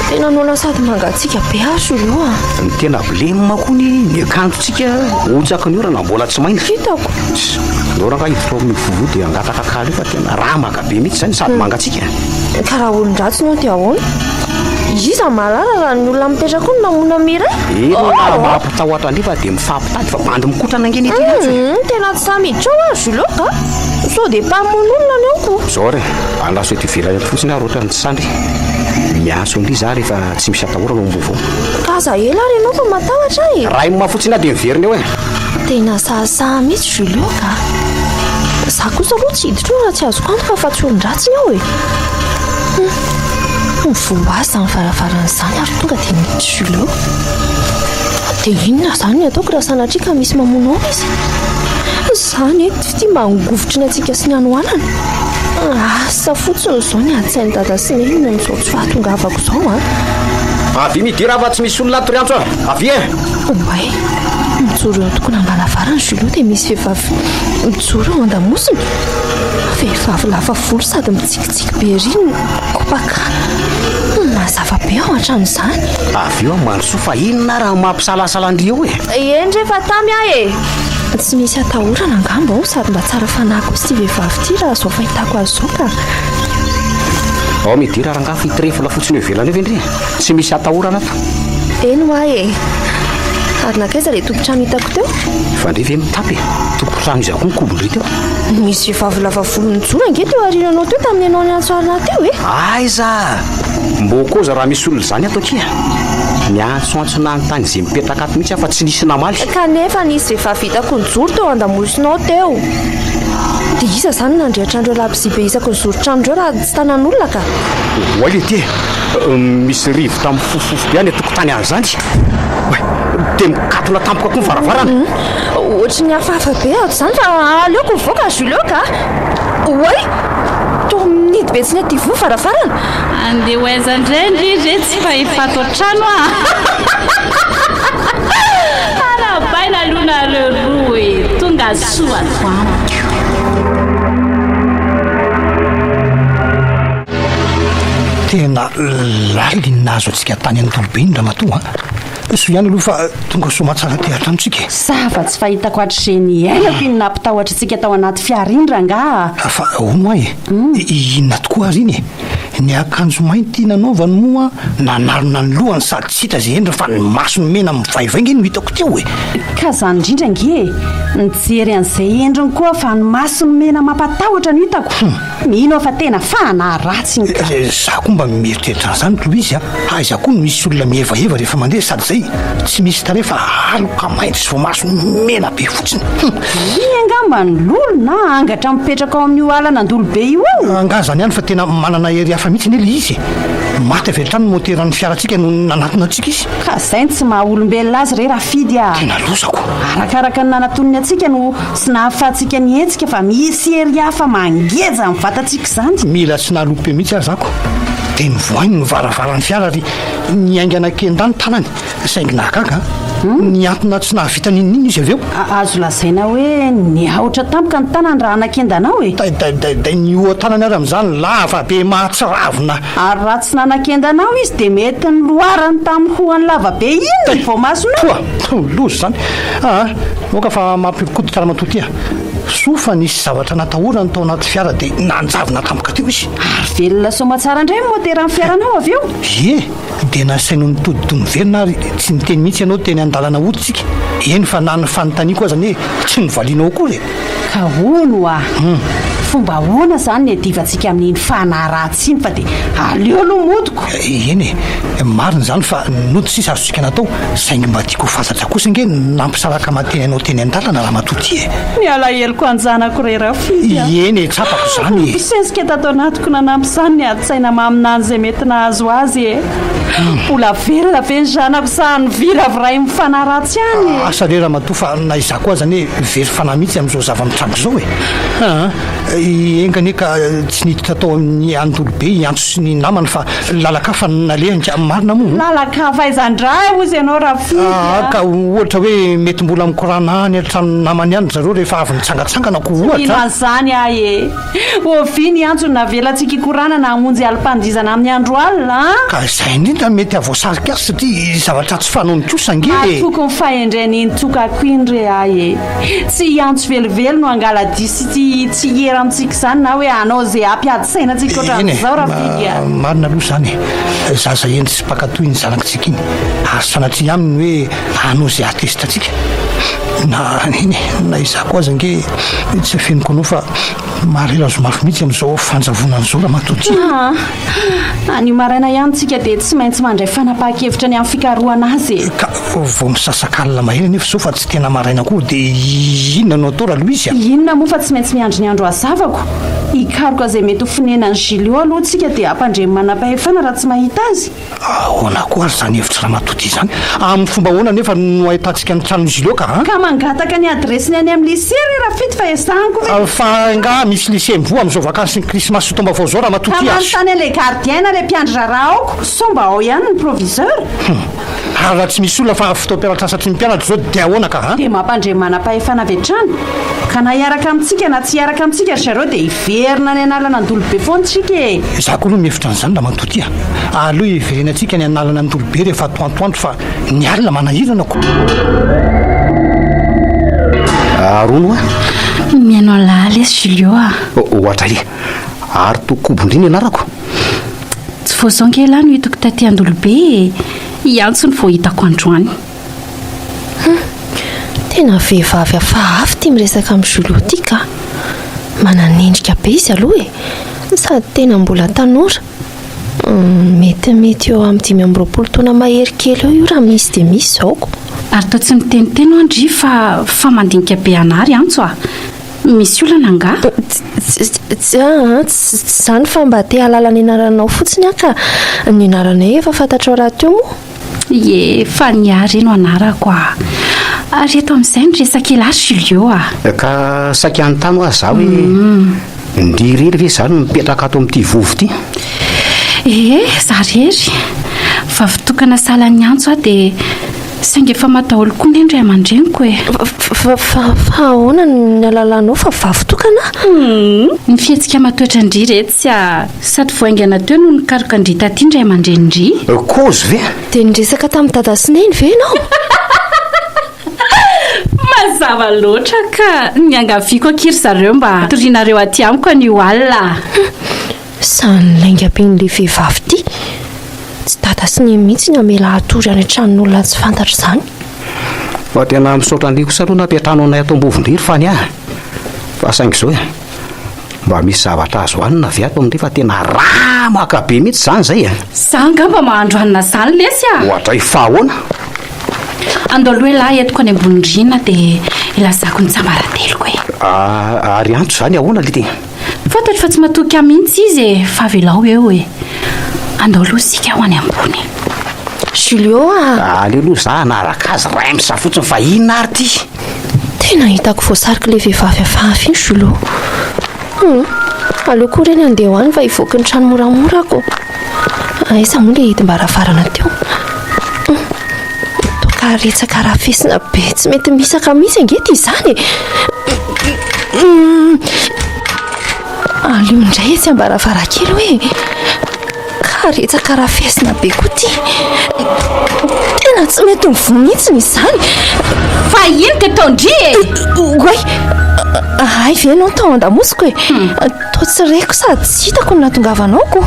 tena noana sady mangatsiaka be aho Julio a. Ny tena blème koa ny ny akanjontsika hotsaky ny orana mbola tsy maina. Hitako. Tss, ndao rangahy hiditra ao amin'io vovo io dia hangataka kaly io fa tena ramaka be mihitsy izany sady mangatsiaka. Ka raha olon-dratsy no ao dia ahoana? Iza mahalala raha ny olona mipetraka ao no namono an'i Mireille? Eny raha mampitahotra indray fa dia mifampitady fa bandy mikotrana ange ny ety Antso e. Hum, tena tsy sahy miditra ao aho Julio ka! Sao dia mpamono olona ny ao ko! Zao ary e, andraso eto ivelany eto fotsiny aho raha ohatran'ny tsy sandry. Miantso an-dry za rehefa tsy misy atahorana ao am-baovao. Ka aza ela ary ianao fa matahotra aho e! Raim fotsiny aho dia miverina eo e! Tena sahasaha mihitsy Julio ka! Za kosa aloha tsy hiditra ao raha tsy azoko antoka fa tsy olon-dratsy ny ao e! Hum, mivoha azy izany varavarana izany ary tonga dia miditra Julio. Dia inona izany ny ataoko raha sanatria ka misy mamono ao izy? Izany e, tsy mba hangovitry ny hatsiaka sy ny hanoanana. Asa fotsiny izao ny an-tsain'i Dada sy Neny noho izao tsy fahatongavako izao an! Avia midira fa tsy misy olona ato ry Antso a! Avia e! Oay, mijoro eo an-tokonam-baravarana Julio dia misy vehivavy mijoro eo an-damosiny. Vehivavy lava volo sady mitsikitsiky be ery no kopaka. Mazava be ao an-trano izany. Avy eo Mandrosoa fa inona ary no mampisalasala an-dry eo e? Eny re fa tamy aho e! Tsy misy atahorana angamba ao sady mba tsara fanahy kosa ity vehivavy ity raha izao fahitako azy izao ka. Ao midira rangahy fa hitrefona fotsiny eo ivelany eo ve ndry e? Tsy misy atahorana ato. Eny hoa e! Ary nankaiza ilay tompon-trano hitako teo? Fa ndry ve mitapy e? Tompon-trano iza koa ny kobon-dry teo? Nisy vehivavy lava volo nijoro ange teo aoriananao teo tamin'ny ianao niantso ahy teo e! Aiza! Mbô koza raha misy olona izany ato akia! Niantsoantso nanontany izay mipetraka ato mihitsy aho fa tsy nisy namaly. Kanefa nisy vehivavy hitako nijoro teo an-damosinao teo. Dia iza izany no nandrehitra an'ireo labozia be isaky ny zoron-trano ireo raha tsy tanan'olona ka? Oay letia e! Misy rivotra mifofofofo be any an-tokotany any izany. Oay! Dia mikatona tampoka koa ny varavarana. Ohatry ny hafahafa be ato izany fa aleoko mivoaka Julio ka! Oay! Toa mihidy be tsy nety hivoha varavarana. Andeha ho aiza indray ndry retsy fa efa ato an-trano ah! Arahabaina aloha nareo roa e! Tonga soa ato amiko. Tena lalina iny nahazo antsika tany Andolobe iny ramatoa a! Soa ihany aloha fa tonga soamantsara aty an-trano tsika e! Zava-tsy fahitako hatrizay niainako iny nampitahotra antsika tao anaty fiara iny rangaha a! Fa hono hoa e! Inona tokoa ary iny e? Ny akanjo mainty nanaovany moa nanarona ny lohany sady tsy hita izay endriny fa ny masony mena mivaivay nge no hitako teo e! Ka izany indrindra ange e! Nijery an'izay endriny koa fa ny masony mena mampatahotra no hitako! Mino aho fa tena fanahy ratsy iny ka! Za koa mba mieritreritra an'izany Louise a! Aiza koa no misy olona mihevaheva rehefa mandeha sady izay tsy misy tarehy fa aloka mainty sy voamaso mena be fotsiny! Hum! Iny angamba ny lolo na angatra mipetraka ao amin'io alan'Andolobe io ao! Angaha izany ihany fa tena manana hery hafa mihitsy anie ilay izy e! Maty avy hatrany ny moteran'ny fiarantsika nony nanatona antsika izy. Ka izay no tsy maha olombelona azy re Rafidy a! Tena loza ko! Arakaraka ny nanatoniny antsika no tsy nahafahantsika nihetsika fa misy hery hafa mangeja ny vatantsika izany. Mila tsy nalope mihitsy aza ako dia novohainy ny varavaran'ny fiara ary niaingana kenda ny tanany. Saingy nahagaga an! Nihantona tsy nahavita n'inon'inona izy avy eo. Azo lazaina hoe nihaotra tampoka ny tanany raha hanakenda anao e! Day day day day nihoa-tanany ary amin'izany lava be mahatsiravina. Ary raha tsy nanakenda anao izy dia mety niloarany tamin'ny hohany lava be iny ny voamasonao. Toa! Loza izany! Aa! Aoka fa mampihoron-koditra ramatoa ity a! Soa fa nisy zavatra natahorany tao anaty fiara dia nanjavona tampoka teo izy. Ary velona soamatsara indray ny moteran'ny fiaranao avy eo? Ie! Dia nasainao nitodi-doha niverina ary tsy niteny mihitsy ianao teny an-dalana hody tsika. Eny fa na ny fanontaniako aza anie tsy novalianao akory e! Ka hono hoa! Fomba ahoana izany ny hiadivantsika amin'iny fanahy ratsy iny fa dia aleo aloha modiko. Eny e! Marina izany fa nody sisa azontsika natao saingy mba tiako ho fantatra kosa ange ny nampisaraka aman-teny anao teny an-dalana ramatoa ity e! Ny alaheloko an-janako re Rafidy a! Eny e! Tsapako izany e! Nibosesika tato anatiko nanampy izany ny adi-tsaina maminany izay mety nahazo azy e! Mbola velona ve ny zanako sa niviravirain'ny fanahy ratsy any e? Asa re ramatoa fa na izaho koa aza anie very fanahy mihitsy amin'izao zava-mitranga izao e! Aa! Enga anie ka tsy niditra tao amin'ny Andolobe i Antso sy ny namany fa lalan-kafa no nalehany ka marina moa? Lalan-kafa aiza indray hozy ianao Rafidy a! Aa! Ka ohatra hoe mety mbola mikorana any an-tranon'ny namany any ry zareo rehefa avy nitsangantsangana ko Tsy ohatra. mino an'izany aho e! Oviana i Antso no navelantsika hikorana na hamonjy alim-pandihizana amin'ny andro alina an? Ka izay indrindra no mety hahavoasarika azy satria zavatra tsy fanaony kosa ange e! Matoky ny fahendren'iny tokako iny re ahy e! Tsy i Antso velively no hangala-dia sy tsy tsy hiera amintsika izany na hoe hanao izay hampiady saina antsika Eny e, ohatran'izao Rafidy a! marina aloha izany e! Zaza hendry sy mpankatò iny zanakitsika iny ary sanatria aminy ny hoe hanao izay hahatezitra antsika. Na eny e, na izaho koa aza ange tsy afeniko anao fa marary azo mafy mihitsy amin'izao fanjavonana izao ramatoa ity. Aa, anio maraina ihany tsika dia tsy maintsy mandray fanapahan-kevitra ny amin'ny fikarohana azy e. Ka vao misasak'alina mahery anefa izao fa tsy tena maraina koa dia inona no atao Raloizy a? Inona moa fa tsy maintsy miandry ny andro hazavako. Hikaroka izay mety ho fonenan'i Julio aloha tsika dia hampandre ny manam-pahefana raha tsy mahita azy. Ahoana koa ary izany hevitr'i ramatoa ity izany? Amin'ny fomba ahoana anefa no ahitantsika ny tranon'i Julio ka an? Ka mangataka ny adiresiny any amin'ny lycée ry Rafidy fa ezahako ve? Fa angaha misy lycée mivoha amin'izao vakansin'ny krismasy sy taom-baovao izao ramatoa Ka ity a? manontany an'ilay gardien na ilay mpiandry raharaha aoko sao mba ao ihany ny proviseur? Hum! Ary raha tsy misy olona fa fotoam-pialan-tsasatry ny mpianatra izao dia ahoana ka an? Dia mampandre manam-pahefana avy hatrany. Ka na hiaraka amintsika na tsy hiaraka amintsika ry zareo dia hiverina any an'alan'Andolobe foana isika e! Izaho koa aloha mihevitra an'izany Ramatoa ty a! Aleo hiverenantsika any an'alan'Andolobe rehefa atoantoandro fa ny alina manahirana ko! Arono a! Mihaino an'lah lesy Julio a! Ohatra e! Ary toa kobondry ny anarako? Tsy vao izao nge lah no hitako taty Andolobe e! Hiantso ny vao hitako androany. Hum! Tena vehivavy hafahafa ity miresaka amin'i Julio ity ka! Manan'endrika be izy aloha e! Sady tena mbola tanora. Metimety eo amin'ny 25 taona mahery kely eo io raha misy dia misy izao ko. Ary toa tsy miteniteny hoa ndry fa fa mandinika be anah ry Antso a! Misy olana angaha? Tsy aa, tsy izany fa mba te hahalala ny anaranao fotsiny aho ka. Ny anaranay efa fantatrao rahateo moa. Ie, fa ny ahy re no anarako a! Ary eto amin'izay ny resaka elah ry Julio a! Ka saika hanontany hoa za hoe ndry irery ve za no mipetraka ato amin'ity vovo ity? Ee, za irery. Vavy tokana sahala an'i Antso aho dia Saingy efa madaholo koa nge ny ray aman-dreniko e. Fa fa fa ahoana no nialalanao fa vavy tokana aho? Ny fihetsika aman-toetran-dry retsy a! Sady vao haingana teo no nikaroka an-dry taty ny ray aman-drenin-dry. Kozy ve? Dia niresaka tamin'i dada sy neny ve ianao? Mazava loatra ka! Niangaviako akia ry zareo mba hatorianareo aty amiko anio alina a! Izany lainga be an'ilay vehivavy ity. Tsy dada sy neny mihitsy ny hamela hatory any an-tranon'olona tsy fantatra izany. Fa tena misaotra an-dry kosa aloha nampiantrano anay ato Ambovondriry fa ny ahy. Fa saingy izao e, mba misy zavatra azo hanina ve ato amin-dry fa tena ramaka be mihitsy izany izay e. Za angamba mahandro hanina izany lesy a! Oadray fa ahoana? Andao aloha elah entiko any ambony rihana dia ilazako ny tsiambarateloko e. Ary antso izany ahoana lity? Fantatro fa tsy matoky ahy mihitsy izy e, fa avelao eo e. Andao aloha isika ho any ambony. Julio a! Aleo aloha za hanaraka azy raims fotsiny fa inona ary ty? Tena hitako voasarik'ilay vehivavy hafahafa iny Julio. Hum, aleo koa re ny handeha ho any fa hivoaka ny trano moramora ako. Aiza moa ilay hidim-baravarana teo? Hum, toa karetsaka rafesina be tsy mety misaka mihitsy ange ity izany e! Aleo indray etsy am-baravarankely hoe karetsaka rafesina be koa ity. Tena tsy mety mivoha mihitsy izany. Fa ino ty ataon-dry e? Oay! Hay ve ianao tao an-damosiko e? Toa tsy reko sady tsy hitako ny nahatongavanao ko.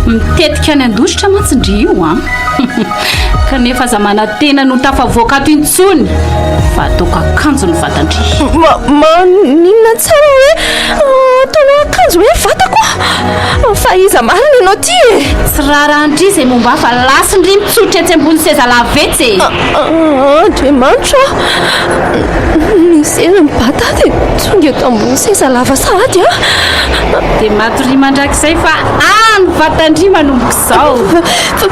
Mitetika any an-dositra mantsy ndry io an! Kanefa aza manantena ny ho tafavoaka ato intsony fa ataoko akanjo ny vatan-dry. Ma, maninona tsara hoe ataonao akanjo hoe vatako? Fa iza marina ianao ty e? Tsy raharahan-dry izay momba ahy fa lasin-dry mitsotra etsy ambony seza lava etsy e! Andriamanitra ô! Ny seza mibata dia tonga eto ambony seza lava sahady aho. Dia matoria mandrakizay fa any vatan-dry manomboka izao. Fa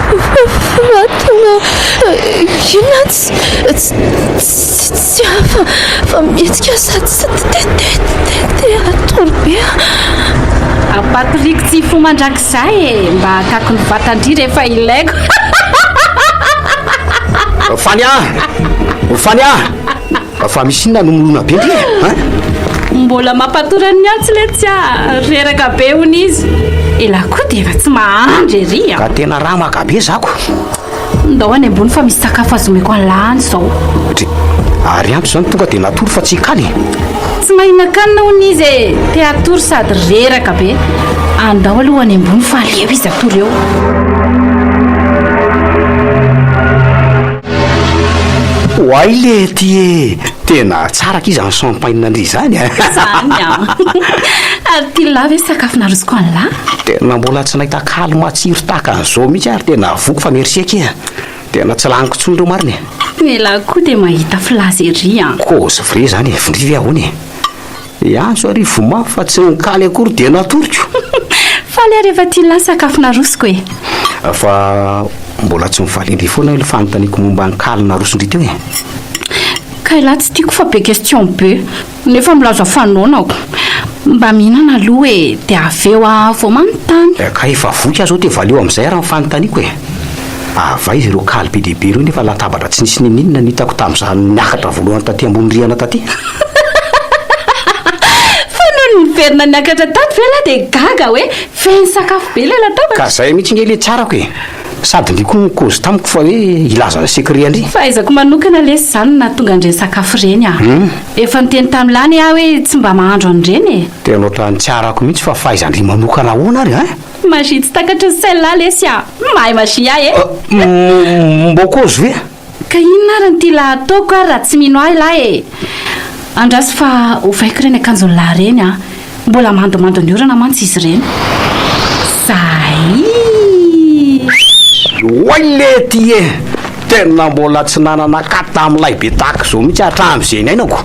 tonga inona tsy tsy tsy hafa fa mihetsika sady tsy te te te te hatory be aho. Ampatoriako tsy hifoha mandrakizay e, mba hakako ny vatan-dry rehefa ilaiko. Fania! Fania! Fa misy inona no milona be ndry e? Hein? Mbola mampatory an'i Antso letsy a! Reraka be hono izy. Elah koa dia efa tsy mahandry ery a! Ka tena ramaka be zako. Ndao any ambony fa misy sakafo azo omeko an'lah any izao. Dry, ary Antso izany tonga dia natory fa tsy hikaly e? Tsy mahinan-kanina hono izy e! Te hatory sady reraka be. Andao aloha any ambony fa aleo izy hatory eo. Oay lety e! Tena tsara akia izany champagne ndry izany a! Izany an! Ary ty lahy ve sakafo narosoko an'lah? Tena mbola tsy nahita kaly matsiro tahaka an'izao mihitsy aho ary tena voky fa merci akia! Tena tsy laniko intsony ireo marina e! Elah koa dia mahita filaza ery an! Cause vrai izany e! Vindry ve ahoana e? Hiantso ary vomafy fa tsy nikaly akory dia natoriko. Faly aho rehefa tian'lah sakafo narosoko e. Fa mbola tsy mivaly-ndry foana ilay fanontaniako momba ny kaly narosondry teo e. Ka elah tsy tiako fa be question be nefa milaza fanaonako. Mba mihinana aloha e dia avy eo aho vao manontany. Ka efa voky aho zao dia valio amin'izay ary ny fanontaniako e. Avy aiza ireo kaly be dia be ireo nefa latabatra tsy nisy n'inon'inona no hitako tamin'izaho niakatra voalohany taty ambony rihana taty. Fa nony niverina niakatra tato ve lahy dia gaga hoe feno sakafo be ilay latabatra? Ka zay mihitsy nge le tsarako e! Sady ndry koa nikozy tamiko fa hoe hilaza ny secret an-dry. Fahaizako manokana lesy izany no nahatonga an'ireny sakafo ireny ah. Efa niteny tamin'i Lany aho hoe tsy mba mahandro an'ireny e! Tena ohatran'ny tsy arako mihitsy fa fahaizan-dry manokana ahoana ary hein? Magie tsy takatry ny sain'lah lesy ah! Mahay magie aho e! Mbô kôzy ve? Ka inona ary ny tian'lah ataoko ary raha tsy mino ahy lah e! Andraso fa ovaiko ireny akanjon'lah ireny ah! Mbola mandomando ny orana mantsy izy ireny. Zay! Oay lety e! Tena mbola tsy nanana kata milay be tahaka izao mihitsy hatramin'izay niainako.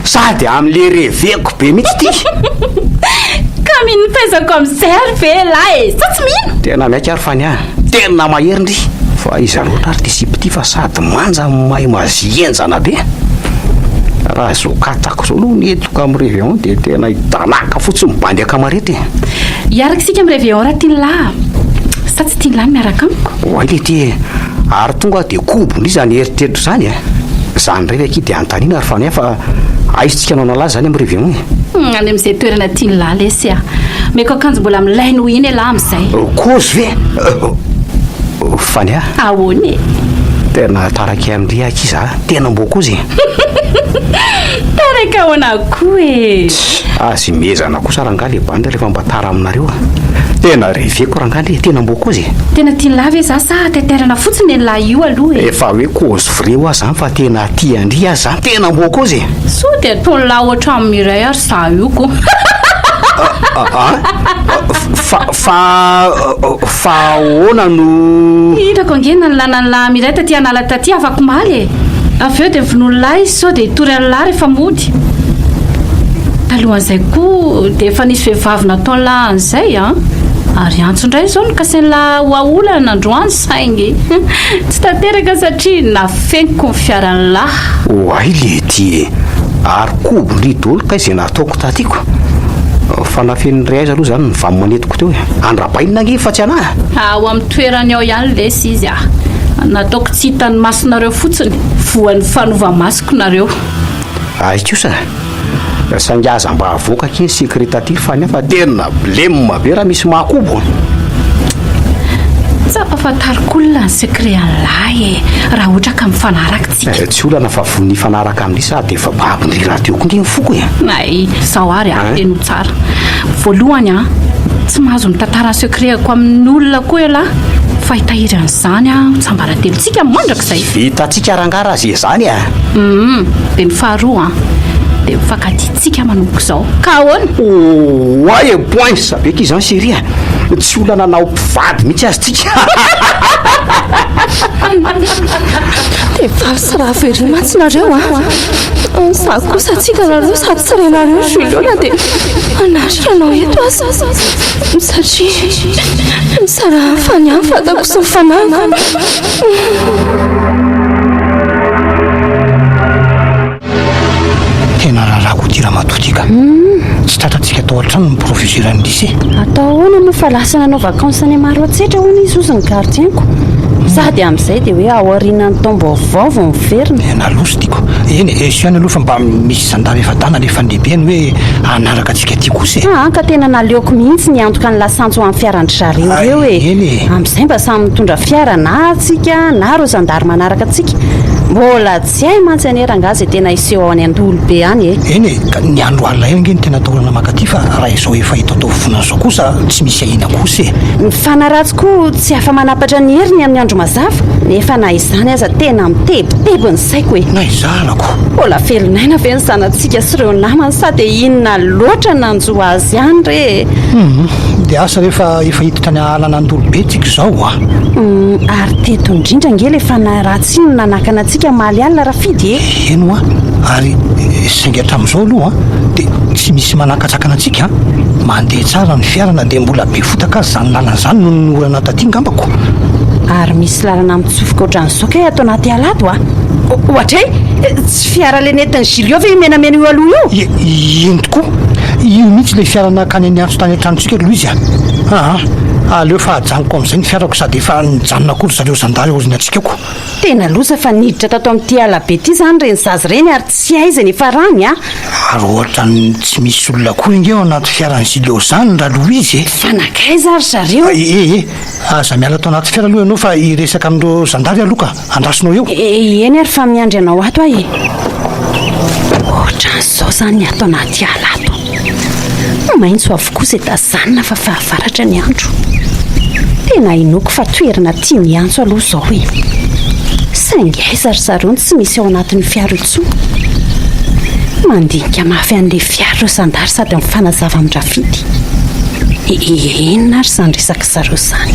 Sady amin'le reveko be mihitsy ity. Ka mino ny fahaizako amin'izay ary ve elah e? Sa tsy mino? Tena miaiky ary fa ny ahy tena mahery ndry. Fa iza loatra ary ity sipa ity fa sady manja no mahay magie henjana be. Raha izao katako izao aloha ny entiko amin'ny réveillon dia tena hidanaka fotsiny bandy akamareto e. Hiaraka isika amin'ny réveillon raha tian'lah. Sa tsy tian'lah ny miaraka amiko? Oay leity e! Ary tonga dia kobony izany eritreritra izany e! Izany indray ve akia dia anontaniana ry Faniah fa aiza tsika no hanala azy izany amin'ny réveillon e? Any amin'izay toerana tian'lah lesy a! Omeko akanjo mbola milay noho iny elah amin'izay. Kozy ve? Faniah? Ahoana e? Tena taraiky amin-dry akia za, tena mbô kozy e! Taraiky ahoana koa e? Aza imehezana kosa rangahy le bandy rehefa mba tara aminareo a! Tena reveko rangahy le tena mbô kozy e! Tena tian'lah ve za sa taitairana fotsiny nen'lah io aloha e? Efa hoe kozy vrai hoa zany fa tena tia an-dry aho zany, tena mbô kozy e! Sao dia ataon'lah ohatran'i Mireille ary za io ko! An? Fa fa fa ahoana no. Hitako ange nanilanan'lah Mireille taty an'ala taty afakomaly e! Avy eo dia vonoin'lah izy sao dia hitory an'lah rehefa mody. Talohan'izay koa dia efa nisy vehivavy nataon'lah an'izay an! Ary antso indray izao no kasain'lah ho aolana androany saingy tsy tanteraka satria nafeniko ny fiaran'lah. Oay lety e! Ary kobo-ndry dolo kay izay nataoko taty ko! Fa nafenin'i aiza aloha izany ny vamin'manetiko teo e! Andrabainina ange fa tsy anah! Ao amin'ny toerany ao ihany lesy izy ah! Nataoko tsy hitan'ny masonareo fotsiny, voan'ny fanova-masoko nareo. Ahy kosa saingy aza mba avoaka akia ny secret taty fa ny hafa tena blem be raha misy mahakobo an! Tsy ampahafantariko olona ny secret an'lahy e, raha ohatra ka mifanaraka tsika. Tsy olana fa vonona hifanaraka amin'i sady efa babon-dry rahateo koa nge ny foko e! Hay, izao ary a, henoy tsara. Voalohany a, tsy mahazo mitantara ny secret-ko amin'olona koa ialahy fa hitahiry an'izany aho ho tsiambaratelontsika mandrakizay. Vitantsika rangahy raha ze zany a! Humm, dia ny faharoa an, dia mifankatia tsika manomboka izao. Ka ahoana? Oay e! Poince be akia izany chérie a! Tsy olana na ho mpivady mihitsy aza tsika. Dia vavy sy ravo ery mantsy nareo a! Za kosa tsy hitanareo sady tsy renareo Julio na dia hanarika anao eto aza satria nisarahany fa ny ahy fantako sy ny fanahiko. Tena rarako ity ramatoa ity ka. Tsy tratrantsika tao an-trano ny proviseur-n'ny lycée. Atao ahoana moa fa lasa nanao vacances any Maroantsetra hono izy hozy ny gardien-ko. Sady amin'izay dia hoe aorianan'ny taom-baovao vao miverina. Tena loza ity ko. Eny e, eso ihany aloha fa mba misy zandary efa-dahy nalefan'ny lehibeny hoe hanaraka antsika aty kosa e. Aa ka tena naleoko mihitsy niantoka ny lasantsy ho an'ny fiaran-dry zareo ireo e. Eny e. Amin'izay mba samy mitondra fiara na tsika na ireo zandary manaraka antsika. Mbola tsy hay mantsy anie rangahy izay tena hiseho ao any Andolobe any e. Eny e, ka ny andro alina ihany ange no tena atahorana mankaty fa raha izao efa eto Antaovovonana izao kosa tsy misy ahiana kosa e. Ny fanaratsy koa tsy afa-manapatra ny heriny amin'ny andro mazava, nefa na izany aza tena mitebiteby ny saiko e. Na izalako. Mbola velon'aina ve ny zanatsika sy ireo namany sa dia inona loatra nanjo azy any re e? Hum, dia asa re fa efa hiditra any alan'Andolobe tsika izao a! Hum, ary teto indrindra ange ilay fanahy ratsy iny no nanakana antsika omaly alina Rafidy e! Eny hoa, ary saingy hatramin'izao aloha dia tsy misy manakatsakana antsika an! Mandeha tsara ny fiara na dia mbola be fotaka aza izany lalana izany noho ny orana taty angambako. Ary misy lalana mitsofoka ohatran'izao kay ato anaty ala ato a! Ohatray! Tsy fiara le nentin'i Julio ve io menamena io aloha io? Ie, iny tokoa! Io mihitsy ilay fiara nankany an'i Antso tany an-tranontsika ry Louise a! Aa! Aleo fa ajanoko amin'izay ny fiarako sady efa nijanona koa ry zareo zandary aorianantsika ko. Tena loza fa niditra tato amin'ity ala be ity izany ireny zaza ireny ary tsy aiza ny hifarany a! Ary ohatran'ny tsy misy olona koa ange ao anaty fiaran'i Julio izany Ralouise e! Fa nankaiza ary zareo? Eh eh, aza miala ato anaty fiara aloha ianao fa hiresaka amin'ireo zandary aloha ka, andrasonao eo. Eh, eny ary fa miandry anao ato aho e! Ohatran'izao izany ny ato anaty ala ato. Maitso avokoa izay tazanina fa fahavaratra ny andro. Tena inoako fa toerana tian'i Antso aloha izao e! Saingy aiza ry zareo no tsy misy ao anatin'io fiara io intsony? Mandinika mafy an'ilay fiara ireo zandary sady mifanazava amin-dRafidy. Inona ary izany resak'i zareo izany?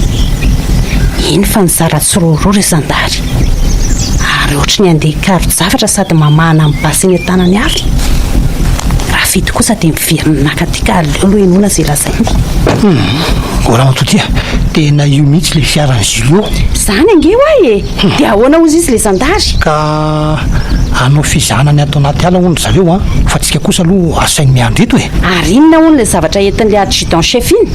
Eny fa nizara tsiroaroa ireo zandary. Ary ohatry ny handeha hikaro-javatra sady mamahana ny basy eny an-tanany avy. Rafidy kosa dia miverina naka aty ka aleo aloha henoina izay lazainy. Hum, o ramatoa ty a, tena io mihitsy ilay fiaran'i Julio. Izany ange hoa e! Dia ahoana hozy izy ilay zandary? Ka hanao fizahana ny ato anaty ala hono ry zareo an, fa tsika kosa aloha asainy miandry eto e! Ary inona hono ilay zavatra entin'ilay adjudant chef iny?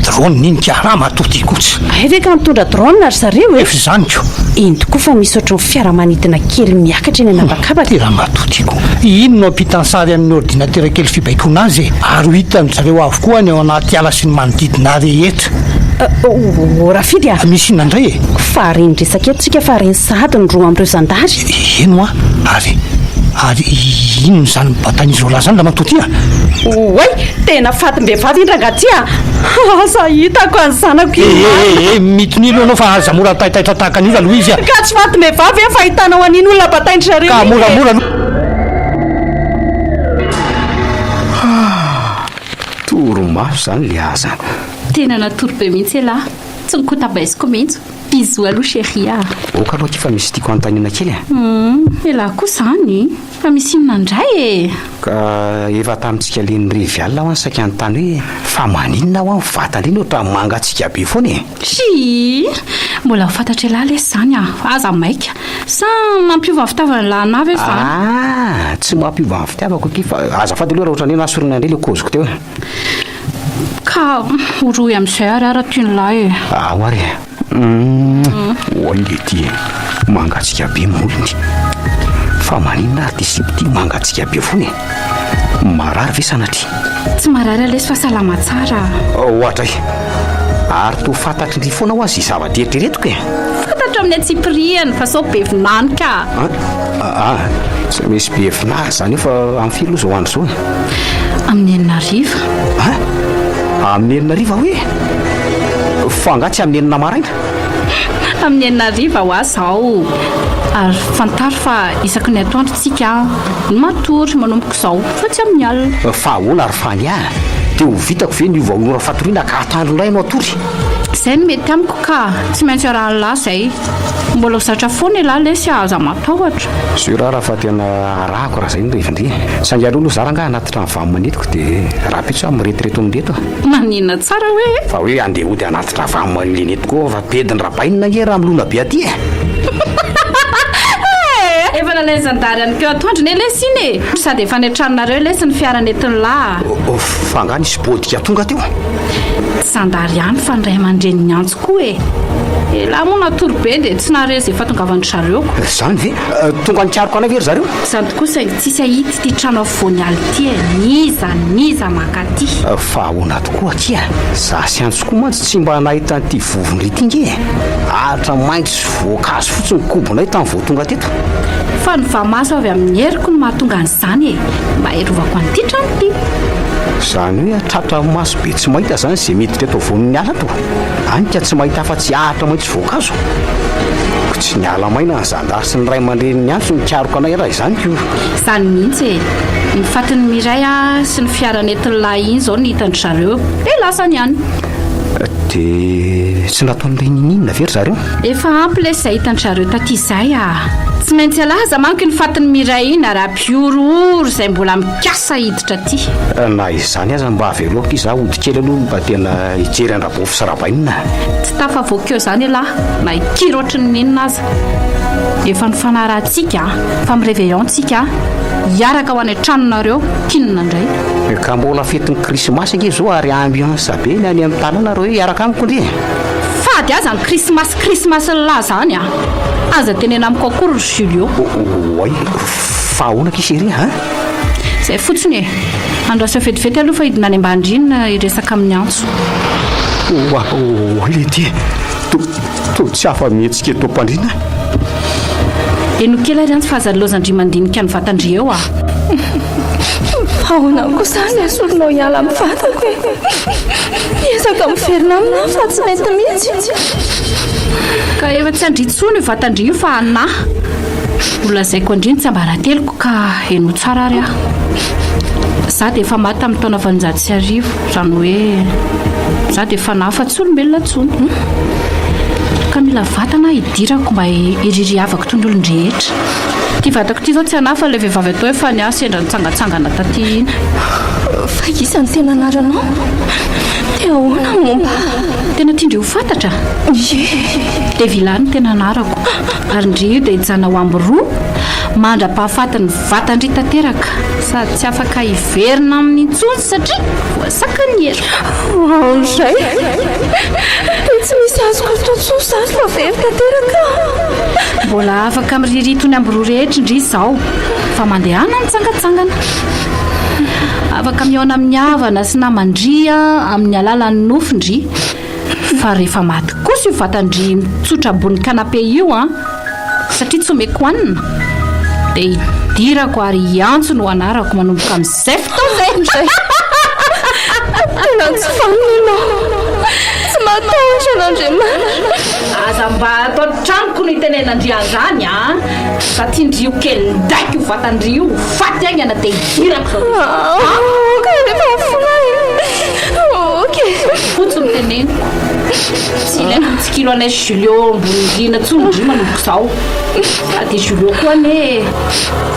Drone iny ka, ramatoa ty koa tsy. Hay ve ka nitondra drone ry zareo e! Efa izany ko! Eny tokoa fa misy ohatry ny fiaramanidina kely miakatra eny an'habakabaka. Ty ramatoa ty koa. Iny no ampitany sary amin'ny ordinatera kely fibaikoana azy e! Ary ho hitan-dry zareo avokoa ny ao anaty ala sy ny manodidina rehetra. Oh, Rafidy a! Misy inona indray e? Fa reny resaka eto tsika fa reny sahady ny roa amin'ireo zandary. Eny hoa, ary, ary inona izany mibatan'izy roalahy izany ramatoa ty a? Oay! Tena fatim-behivavy iny rangahy ty a! Asa hitako any zanako iny marina. Eh eh eh, mitonia aloha ianao fa aza mora taitaitra tahaka an'io Raloizy a! Ka tsy fatim-behivavy ve fahitanao an'iny olona batain-dry zareo Ka iny e? moramora aloha. Ah! Torimaso izany le aza. Tena natory be mihitsy elah. Tsy nikotabaisiko mihitsy. Bisous aloha chérie ah. Ok aloha akia fa misy tiako hanontaniana kely e. Hum, elah koa izany. Fa misy inona indray e? Ka efa tamintsika le nirevy alina aho saika nanontany hoe fa maninona hoa ny vatana iny ohatran'ny mangatsiaka be foana e? Tsia! Mbola ho fantatr'elah lesy izany ah! Aza maika! Sa mampiova ny fitiavan'lah anah ve izany? Ah! Tsy mampiova ny fitiavako akia fa azafady aloha raha ohatran'ny hoe nahasorena indray le kôziko teo e! Ka horohy amin'izay ary aho raha tian'lah e! Ao ary e! Humm oay le ty e! Mangatsiaka be molony. Fa maninona ary ty sipa ty mangatsiaka be foana e? Marary ve sanatria? Tsy marary lesy fa salama tsara. Oadray! Ary toa fantatry ndry foana hoa ze zavatra eritreretiko e! Fantatro amin'ny antsipirihany fa sao be vinany ka! Aa! Tsy misy be vinany zany eo fa amin'ny firy aloha zao andro zao e? Amin'ny enina hariva. An! Amin'ny enina hariva hoe? Fa angaha tsy amin'ny enina maraina? Amin'ny enina hariva hoa izao. Ary fantaro fa isaky ny atoandro tsika no matory manomboka izao fa tsy amin'ny alina. Fa ahoana ry Fany a? Dia ho vitako ve ny hiova ho ora fatoriana ka atoandro indray no hatory? Izay no mety amiko ka! Tsy maintsy arahan'lah izay. Mbola ho zatra foana ialahy lesy a! Aza matahotra. Sûr aho raha fa tena arahako raha izay no revin-dry. Saingy aleo aloha za rangahy hanatitra ny vamo-manetiko dia rahampitso aho miretireto amin'ireto a. Maninona tsara hoe? Fa hoe andeha hody hanatitra vamo-manetiko koa fa bedin'i Rabainina ange raha milona be aty e! Efa nalain'ny zandary any keo atoandro ne lesy iny e! Sady efa any an-tranonareo lesy ny fiara nentin'lah. Fa angaha nisy bodika tonga teo? Tsy zandary ihany fa ny ray aman-dreny niantso koa e! Elah moa natory be dia tsy nahare izay fahatongavan-dry zareo. Izany ve? Tonga nikaroka anay ve ry zareo? Izany tokoa saingy tsisy ahita ity trano afovoan'ny ala ity e! N'iza n'iza mankaty. Fa ahoana tokoa akia? Za sy Antso koa mantsy tsy mba nahita an'ity vovon-dry ity nge e! Ahitra maitso sy voankazo fotsiny ny kobonay tamin'ny vao tonga teto. Fa ny vamaso avy amin'ny heriko no mahatonga an'izany e! Mba hiarovako an'ity trano ity. Izany hoe tratra maso be tsy mahita izany izay miditra eto afovoan'ny ala ato? Any ka tsy mahita afa-tsy ahitra maitso voankazo. Ko tsy niala maina ny zandary sy ny ray aman-dreniny niantso nikaroka anay raha izany ko. Izany mihitsy e! Ny fatin'i Mireille sy ny fiara nentin'ny lahy iny izao no hitan-dry zareo dia lasany ihany. Dia tsy nataon'ireny n'inona ve ry zareo? Efa ampy lesy izay hitan-dry zareo taty izay ah! Tsy maintsy alaza manko iny fatin'i Mireille iny ary hampihorohoro izay mbola mikasa hiditra aty. Na izany aza mba avelao akia za hody kely aloha mba tena hijery an-dRabofy sy Rabainina. Tsy tafavoaka eo izany ialahy na hikiry ohatry ny inona aza. Efa nifanarahantsika fa mi-réveillon tsika. Hiaraka ho any an-tranonareo, k'inona indray? Ka mbola fetin'ny krismasy ange izao ary ambiance be ny any amin'ny tanàna raha hoe hiaraka amiko ndry e! Fady aza ny krismasy krismasin'lah zany a! Aza tenena amiko akory ry Julio. Oay, fa ahoana akia chérie a? Zay fotsiny e! Andraso vetivety aloha fa hidina any ambany rihina hiresaka amin'i Antso. Oay leity e! Toa tsy afa-mihetsika eto am-pandriana aho. Henoy kely ary Antso fa aza laozan-dry mandinika ny vatan-dry eo ah! Fa ahoana kosa ny esorinao hiala amin'ny vatako e? Miezaka miverina aminy aho fa tsy mety mihitsy. Ka efa tsy an-dry intsony io vatan-dry io fa anah. Ho lazaiko an-dry ny tsiambarateloko ka henoy tsara ary aho. Za dia efa maty tamin'ny taona 1800, izany hoe za dia fanahy fa tsy olombelona intsony. Ka mila vatana aho hidirako mba hiririavako toy ny olon-drehetra. Ity vatako ity izao tsy anah fa ilay vehivavy atao hoe Fania sendra nitsangantsangana taty iny. Fa iza no tena anaranao? Dia ahoana ny momba ahy? Tena tian-dry ho fantatra? Ie. Devila no tena anarako. Ary ndry io dia hijanona ho ambiroa mandra-pahafatin'ny vatan-dry tanteraka. Sady tsy afaka hiverina aminy intsony satria voasakan'ny heriko. Izay! Dia tsy misy azoko atao intsony izany fa very tanteraka aho. Mbola afaka miririha toy ny ambiroa rehetra ndry izao fa mandehana mitsangantsangana. Afaka mihaona amin'ny havana sy naman-dry amin'ny alalan'ny nofy ndry. Fa rehefa maty kosa io vatan-dry mitsotra ambony canapé io an, satria tsy omeko hanina, dia hidirako ary hiantso no anarako manomboka amin'izay fotoana izay. Tena tsy vanona ianao. Tsy matahotra an'Andriamanitra. Aza mba ato an-tranoko no itenenan-dry an'izany an! Fa tian-dry io kely ndraiky io vatan-dry io ho faty haingana dia hidirako izao dia izao. Aoka rehefa mifoha e! Ok. Fotsy no teneniko. Tsy ilaiko mitsikilo anay Julio ambony rihana intsony ndry manomboka izao. Sady i Julio koa anie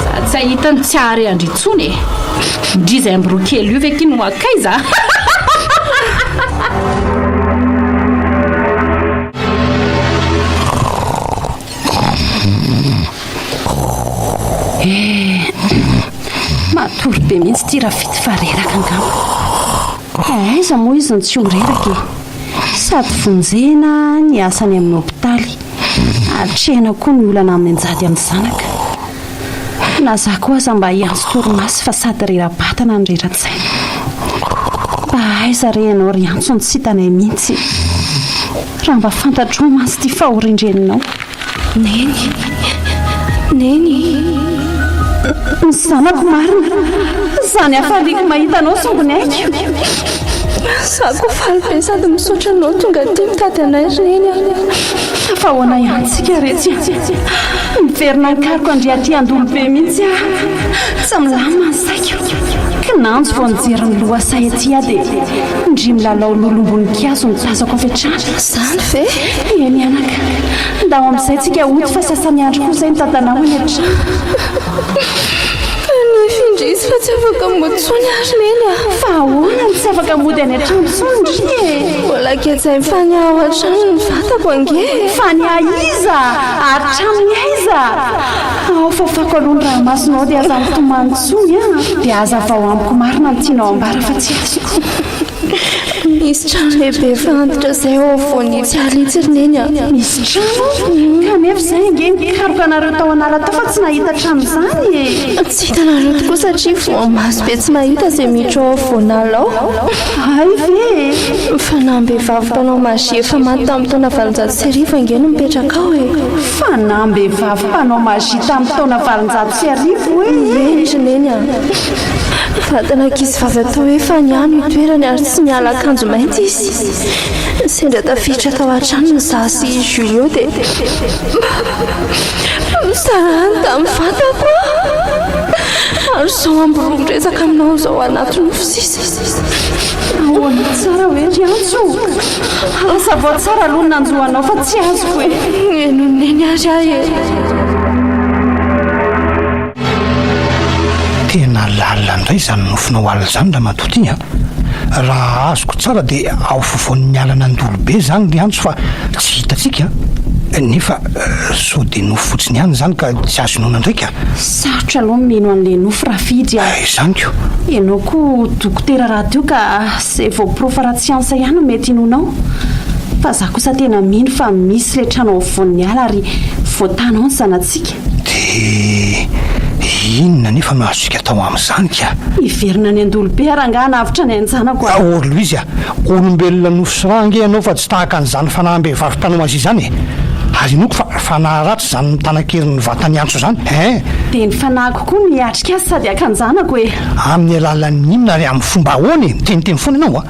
sady tsy hahita no tsy hahare an-dry intsony e. Ndry izay ambiroa kely io ve akia no hankaiza? Eh, matory be mihitsy ity Rafity fa reraka angamba. Ka aiza moa izy no tsy ho reraka e? Sady vonjena ny asa any amin'ny hopitaly, atrehina koa ny olana mianjady amin'ny zanaka. Na za koa aza mba hiantso torimaso fa sady rera-batana no rera-tsaina. Mba aiza re ianao ry Antso no tsy hitanay mihitsy? Raha mba fantatrao mantsy ity fahorian-dreninao. Neny! Neny! Ny zanako marina! Izany hafaliako mahita anao sombiny aiko! Za koa faly be sady misaotra anao tonga aty mitady anay ry Neny a! Fa ahoana ihany tsika retsy a! Miverina nikaroka an-dry aty Andolobe mihitsy aho! Tsy milamina ny saiko! Kinanjo vao nijery ny lohasaha ety aho dia ndry milalao lolom-boninkazo no tazako avy hatrany! Izany ve? Eny anaka. Ndao amin'izay tsika hody fa sasa-miandry koa izay ny dadanao any an-trano. Kanefa indrisy fa tsy afaka mody intsony ary Neny a! Fa ahoana no tsy afaka mody any an-trano intsony ndry e? Mbola gejain'i Fania ao an-trano ny vatako ange e! Fania iza? Ary tranony aiza? Ao fafako aloha ny ranomasonao dia aza mitomany intsony a! Dia hazavao amiko marina ny tianao ambara fa tsy azoko. Misy trano lehibe efa antitra izay ao afovoan'itsy ala itsy ry Neny a! Misy trano? Kanefa izahay ange nikaroka anareo tao an'ala tao fa tsy nahita trano izany e! Tsy hitanareo tokoa satria voamaso be tsy mahita izay miditra ao afovoan'ala ao. Hay ve e! Fanahim-behivavy mpanao magie efa maty tamin'ny taona 1800 ange no mipetraka ao e! Fanahim-behivavy mpanao magie tamin'ny taona 1800 e! Eny ry Neny a! Vatana ankizivavy atao hoe Fania no itoerany ary tsy miala akanjo mainty izy. Sendra tafiditra tao an-tranony izaho sy i Julio dia nisarahany tamin'ny vatako aho. Ary izao ambiroa miresaka aminao izao anaty nofy sisa. Ahoana tsara hoe ry Antso? Hazavao tsara aloha ny nanjo anao fa tsy azoko e. Henon'i Neny ary aho e. Tena lalina indray izany nofinao alina izany ramatoa ty a! Raha azoko tsara dia ao afovoan'ny alan'Andolobe izany ry Antso fa tsy hitantsika a! Nefa sao dia nofy fotsiny ihany izany ka tsy azo inoana indray ka. Sarotra aloha ny mino an'ilay nofy Rafidy a! Izany ko! Ianao koa dokotera rahateo ka izay voaporofo ara-tsiansa ihany no mety hinoanao. Fa za kosa tena mino fa misy ilay trano ao afovoan'ny ala ary voatana ao ny zanatsika. Dia inona anefa no azontsika atao amin'izany ka? Hiverina any Andolobe aho rangahy hanavotra ny ain-janako a! Oh ry Louise a! Olombelona nofo sy rà ange ianao fa tsy tahaka an'izany fanahim-behivavy mpanao magie izany e! Ary inoako fa fanahy ratsy izany mitanan-kery ny vatan'i Antso izany eh! Dia ny fanahiko koa no hiatrika azy sady haka an-janako e! Amin'ny alalan'ny inona ary amin'ny fomba ahoana e? Miteniteny foana ianao a!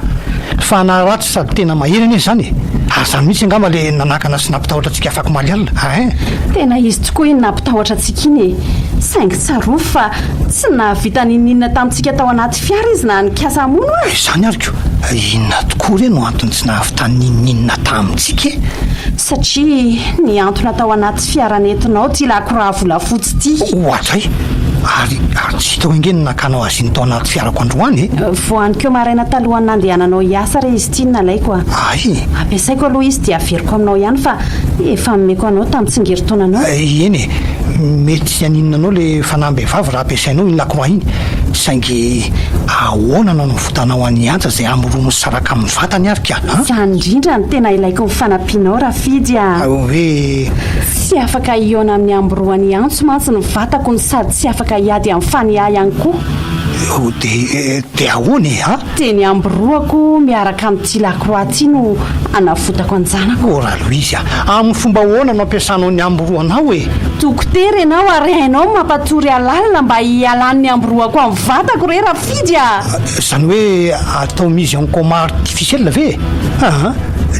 Fanahy ratsy sady tena mahery anie izany e! Ary izany mihitsy angamba ilay nanakana sy nampitahotra antsika afakomaly alina eh! Tena izy tokoa iny nampitahotra antsika iny e! Saingy tsarovy fa tsy nahavita n'inon'inona tamintsika tao anaty fiara izy na nikasa hamono aza. Izany ary ko! Inona tokoa re no antony tsy nahavitany n'inon'inona tamintsika e? Satria nihantona tao anaty fiara nentinao ity lakroà volafotsy ity. Oadray! Ary ary tsy hitako ange ny nakanao azy iny tao anaty fiarako androany e! Voanikeo maraina talohan'ny nandehananao hiasa re izy ity no nalaiko a! Ay! Ampiasaiko aloha izy dia averiko aminao ihany fa efa nomeko anao tamin'ny tsingerin-taonanao. Eny e! Mety tsy haninona anao ilay fanahim-behivavy raha ampiasainao iny lakroà iny, saingy ahoana no hanavotanao an'i Antsa izay amoroa misaraka amin'ny vatany ary ka an? Izany indrindra no tena ilaiko ny fanampianao Rafidy a! Hoe. Tsy afaka hihaona amin'ny amoroan'i Antso mantsy ny vatako no sady tsy afaka hiady amin'ny Fanià ihany koa. Dia dia ahoana e an? Dia ny ambiroako miaraka amin'ity lakroà ity no hanavotako an-janako. Oh Raloizy a! Amin'ny fomba ahoana no ampiasanao ny ambiroanao e? Dokotera ianao ary hainao ny mampatory alalina mba hialan'ny ambiroako amin'ny vatako re Rafidy a! Izany hoe atao mise en coma artificiel ve e? Aa!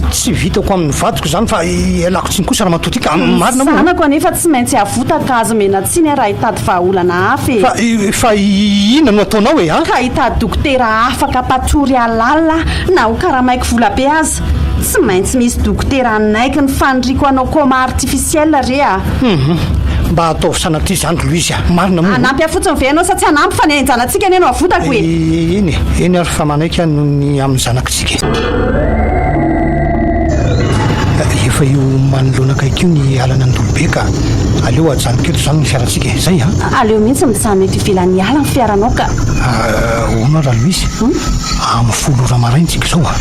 Tsy vitako amin'ny vadiko izany fa ialako tsiny kosa ramatoa ity ka! Marina moa. Zanako anefa tsy maintsy avotako ka azo omena tsiny aho raha hitady vahaolana hafa e! Fa, fa inona no ataonao e? An? Ka hitady dokotera afaka mpatory halal aho na ho karamaiko vola be aza. Tsy maintsy misy dokotera hanaiky ny faniriako hanao coma artificiel re a! Hum, mba ataovy sanatria izany ry Louise a! Marina moa. Hanampy ahy fotsiny ve ianao sa tsy hanampy fa ny ain-janatsika anie no avotako e! Eny e, eny ary fa manaiky aho noho ny amin'ny zanakitsika e! Efa io manoloana akaiky io ny alan'Andolobe ka aleo ajanoko eto izany ny fiarantsika e! Izay an! Aleo mihitsy mijanona eto ivelan'ny ala ny fiaranao ka! Ahoana Raloisy? Amin'ny folo ora maraina tsika izao an!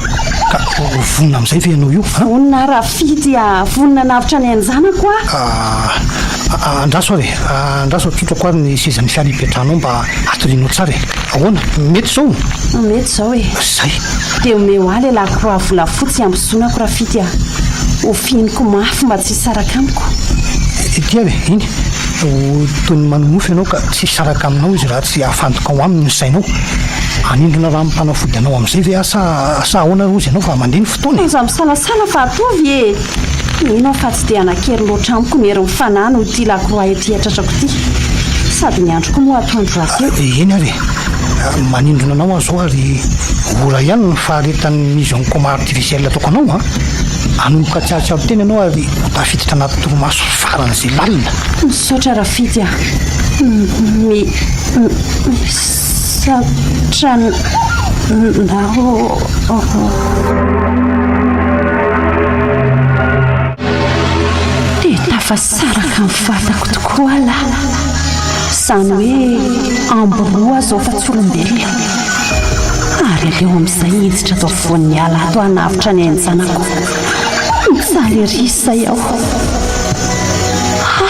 Ka vonona amin'izay ve ianao io an? Vonona aho Rafidy a! Vonona hanavotra ny ain-janako aho! Andraso ary e! Andraso atsotrako ary ny sezan'ny fiara hipetrahanao mba hatorianao tsara e! Ahoana? Mety izao? Mety izao e! Izay! Dia omeo ahy ilay lakroa volafotsy hiambozonako Rafidy a! Ho fihiniko mafy mba tsy hisaraka amiko. Ity ary e! Iny! Ho toy ny manonofy ianao ka tsy hisaraka aminao izy raha tsy afantokao aminy ny sainao. Hanindrona ranom-panafody anao amin'izay ve aho sa sa ahoana ary hozy ianao fa mandeha ny fotoana e! Aza misalasala fa ataovy e! Mino aho fa tsy dia hanan-kery loatra amiko ny herin'ny fanahy noho ity lakroa ety an-tratrako ity. Sady ny andro koa moa atoandro rahateo. Eny ary e! Manindrona anao aho izao ary ora ihany ny faharetan'ny mise en coma artificiel ataoko anao an! Hanomboka tsy hahatsiaro tena ianao ary ho tafiditra anaty torimaso faran'izay lalina. Misaotra Rafidy a! Mi. Misaotra anao. Dia tafasaraka ny vatako tokoa lahy. Izany hoe ambiroa aho izao fa tsy olombelona. Ary aleo amin'izay hiditra ato afovoan'ny ala ato hanavotra ny ain-janako. Mijaly ery izay aho. Ha!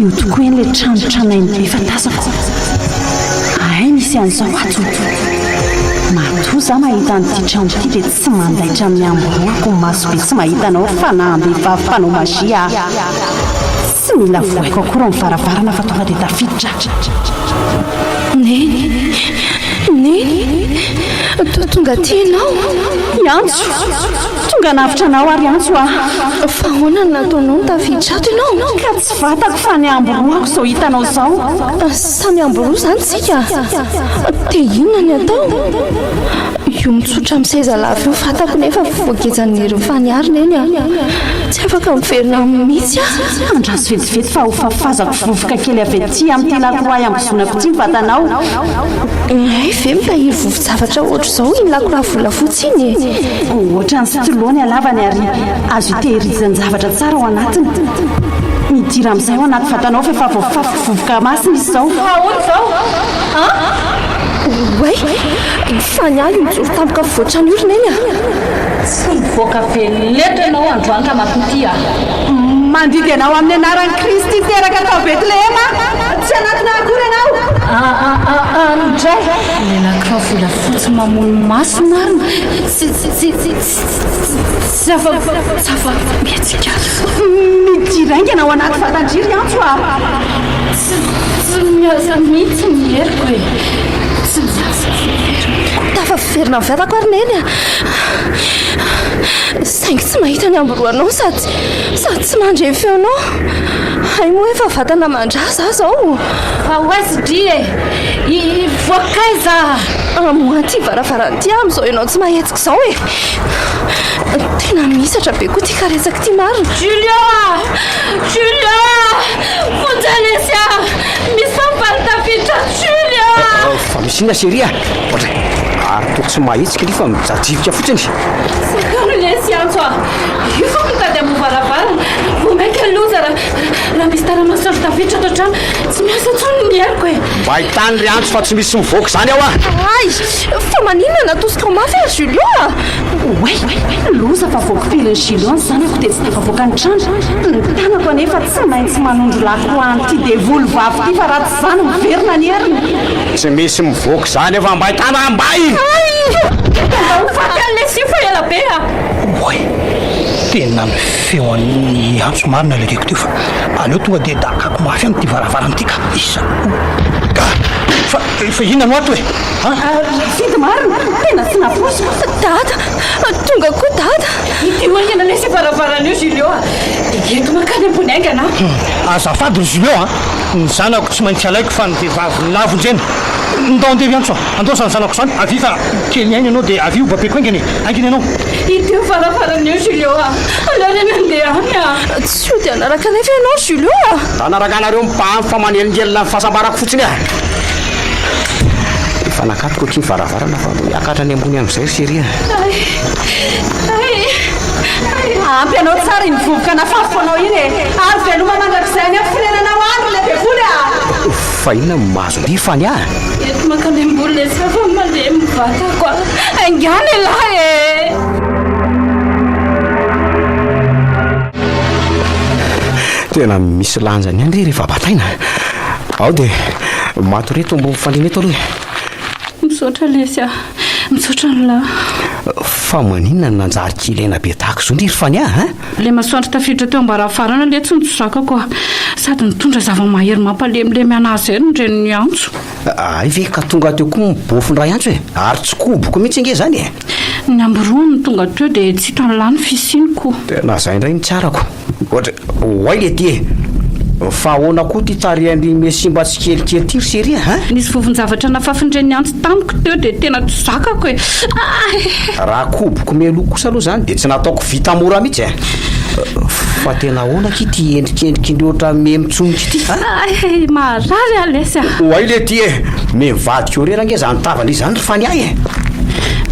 Io tokoa eny ilay trano tranainy be fa tazako. Hay misy an'izao ato. Matoa za mahita an'ity trano ity dia tsy mandaitra amin'ny ambiroako ny maso be tsy mahita anao ry fanaham-behivavy mpanao magie ah. Tsy mila vohaiko akory ny varavarana fa tonga dia tafiditra. Neny, Neny, toa tonga aty ianao? Iantso, tonga hanavotra anao ary Antso ah. Fa ahoana no nataonao no tafiditra ato ianao? Ka tsy vatako fa ny ambiroako izao hitanao izao. Samy ambiroa izany isika? Dia inona ny atao? Io mitsotra amin'ny seza lava io vatako nefa voagejan'ny herin'ny faniary Neny a! Tsy afaka miverina aminy mihitsy aho. Andraso vetivety fa hofafazako vovoka kely avy aty amin'ity lakroa iambozonako ity ny vatanao. Hay ve mitahiry vovo-javatra ohatr'izao iny lakroa volafotsy iny e! Ohatran'ny stylo. izao ny halavany ary azo itehirizan-javatra tsara ao anatiny. Midira amin'izay ao anaty vatanao fa efa voafafy vovoka masina izy izao. Ahoana izao an? Oay! Fa ny ahy io mijoro tampoka afovoan-trano io ry Neny a! Tsy mivoaka velona eto ianao androany ramatoa ity a! Mandidy anao amin'ny anaran'i Kristy teraka tao Betlehema aho, tsy hanatona akory ianao! Andray! Ilay lakroa volafotsy mamono maso marina! Tsy, tsy, tsy, tsy, tsy afa, tsy afa mihetsika. Midira haingana ao anaty vatan-dry ry Antso a! Tsy, tsy miasa mihitsy ny heriko e! Tsy miasa ny heriko. Tafaverina ny vatako ary Neny a! Saingy tsy mahita ny ambiroanao sady, sady tsy mandre ny feonao. Hay moa efa vatana aman-drà za zao. Fa ho aiza dry e? Hivoaka aiza? Hamoha ity varavarana ity aho amin'izao ianao tsy mahetsika izao e! Tena mihisatra be koa ity karetsaka ity marina. Julio a! Julio a! Vonjeo lesy a! Misy fahavalo tafiditra ato Julio a! Fa misy inona chérie a? Ohatra ary toa tsy mahetsika ry fa mijajirika fotsiny. Sakano lesy Antso a! Io fa mitady hamoha varavarana. Vao mainka loza raha raha misy tara-masoandro tafiditra ato an-trano. Tsy miasa intsony ny heriko e! Mba hitany ry Antso fa tsy misy mivoaka izany ao a! Hay! Fa maninona natosika mafy ary Julio a! Oay! Loza fa voakipilin'i Julio ny zanako dia tsy tafavoaka ny trano. Ny tanako anefa tsy maintsy manondro lakroa an'ity devoly vavy ity fa raha tsy izany miverina ny heriny. Tsy misy mivoaka izany eo fa mbay tana mbay! Hay! Mba ho faty any lesy io fa ela be a! Oay! Tena ny feon'i Antso marina ilay reko teo fa aleo tonga dia dakako mafy amin'ity varavarana ity ka! Iza ka! Fa fa inona no ato e? An? Rafidy marina! Tena tsy nampoiziko! Dada! Tonga koa Dada! Ity haingana lesy io varavarana io Julio a! Dia ento mankany ambony haingana a! Azafady ry Julio a! Ny zanako tsy maintsy alaiko fa ny vehivavy navonjena. Ndao andeha ry Antso a! Andao izany zanako izany, avia fa kely aina ianao dia avia hobabeko haingana e! Haingana ianao! Ity io varavarana io Julio a! Aleo re mandeha any a! Tsy hody hanaraka anay ve ianao ry Julio a! Hanaraka anareo mipaham fa manelingelina ny fahasambarako fotsiny a! Efa nakatoko akia ny varavarana fa aleo hiakatra any ambony amin'izay ry chérie a! Hay! Hay! Hay! Ampy anao tsara iny vovoka nafafiko anao iny e! Ary veloma mandrakizay any amin'ny fonenanao any ry ilay devoly a! Fa inona no mahazo an-dry Fany a? Eto mankany ambony ilay zava-malemy ny vatako a! Haingana ialahy e! Tena misy lanjany ihany re rehefa bataina. Ao dia matoria eto ambony fandriana eto aloha e. Misaotra lesy a! Misaotra an'lah. Fa maninona no nanjary kely aina be tahaka izao ndry ry Fania a? Ilay masoandro tafiditra teo am-baravarana letsy no tsy zakako a! Sady nitondra zava-mahery mampalemilemy anah izay no ren'ny antso. Hay ve ka tonga teo koa ny bofon-dray antso e! Ary tsy koboko mihitsy ange izany e! Ny ambiroany no tonga teo dia tsy hitan'lah ny fisiany ko. Tena izay indray no tsy arako. Ohatra, oay le ty e! Fa ahoana koa ty tarehan'i me simba tsikelikely ty ry chérie a? Nisy vovon-javatra nafafin'ireny antso tamiko teo dia tena tsy zakako e! Ay! Raha koboko mialoha kosa aloha izany dia tsy nataoko vita mora mihitsy e! Fa tena ahoana akia ty endrikendriky ny ohatran'ny me mitsonika ity a? Ay! Marary aho lesy a! Oay le ty e! Me mivadika eo irery ange izany tavany izany ry Faniahy e!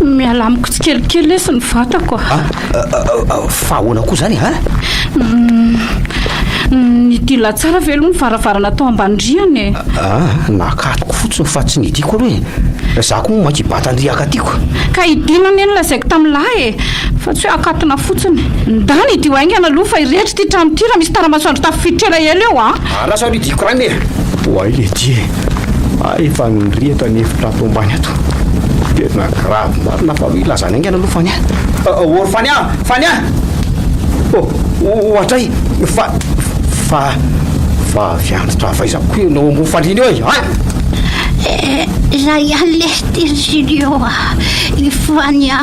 Miala amiko tsikelikely lesy ny vatako a! Fa ahoana koa izany a? Nidila tsara ve aloha ny varavarana tao ambany rihana e? Ah, nakatoko fotsiny fa tsy nidiko aloha e. Za koa moa mainka hibata ny riaka tiako. Ka hidina anie no lazaiko tamin'ny lahy e! Fa tsy hoe akatona fotsiny. Ndana hidio haingana aloha fa hirehitra ity trano ity raha misy tara-masoandro tafiditra elaela eo a! Lasa aloha hidiko rano e! Oay letia e! Hay efa nirehitra ny efitra ato ambany ato. Tena grave marina fa ilazana haingana aloha Fania. Or Fania! Fania! Oh, ohatray fa fa fa avy antitra avy aiza koa ianao ambony fandriana eo e? An! Eh, zay ihany lesy ty ry Julio a! I Fania,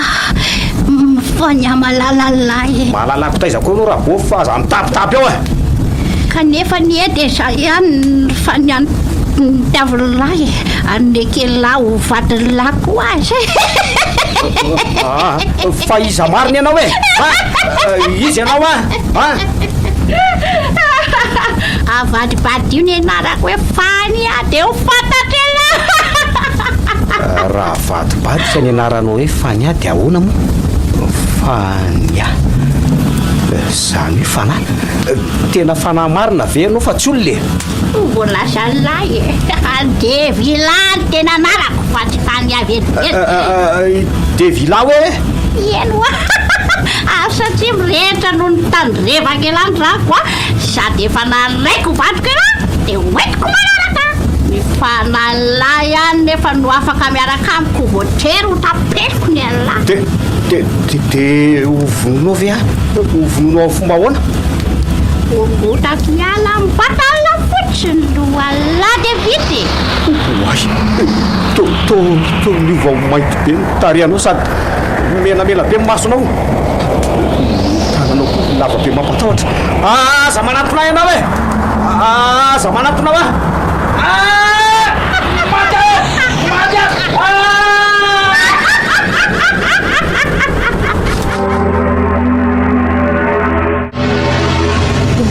Fania malalalahy e! Malalako taiza koa ianao Rabofy fa aza mitapitapy eo e! Kanefa anie dia zay ihany ry Fania nitiavin'lahy e! Ary neken'lahy ho vadin'lahy koa aza e! Ah, fa iza marina ianao e? Ah, iza ianao ah? Ah? Avadibadiho ny anarako hoe Fania dia ho fantatr'ialahy! Raha avadibadika ny anaranao hoe Fania dia ahoana moa? Faniah. Izany hoe fanahy. Tena fanahy marina ve ianao fa tsy olona e? Voalazan'lahy e! Devila no tena anarako fa tsy Faniah velively. Devila hoe? Eny hoa! Ary satria mirehitra noho ny tandrevaka elah ny rako a, sady efa nalaiko vadiko elah dia hoentiko manaraka. Ny fanahin'lahy ihany nefa no afaka miaraka amiko voatery ho tapeliko ny an'lahy. Dia, dia, dia ho vonoinao ve aho? Ho vonoinao amin'ny fomba ahoana? Hongotako hiala amin'ny vatana fotsiny ny lohan'lahy dia vita e! Oay! To, to, to niova ho mainty be ny tarehinao sady menamena be ny masonao. Ny tananao koa lava be mampatahotra. Aza manatona ahy ianao e! Aza manatona ahy! Ah! Maty aho e! Maty aho! Ah!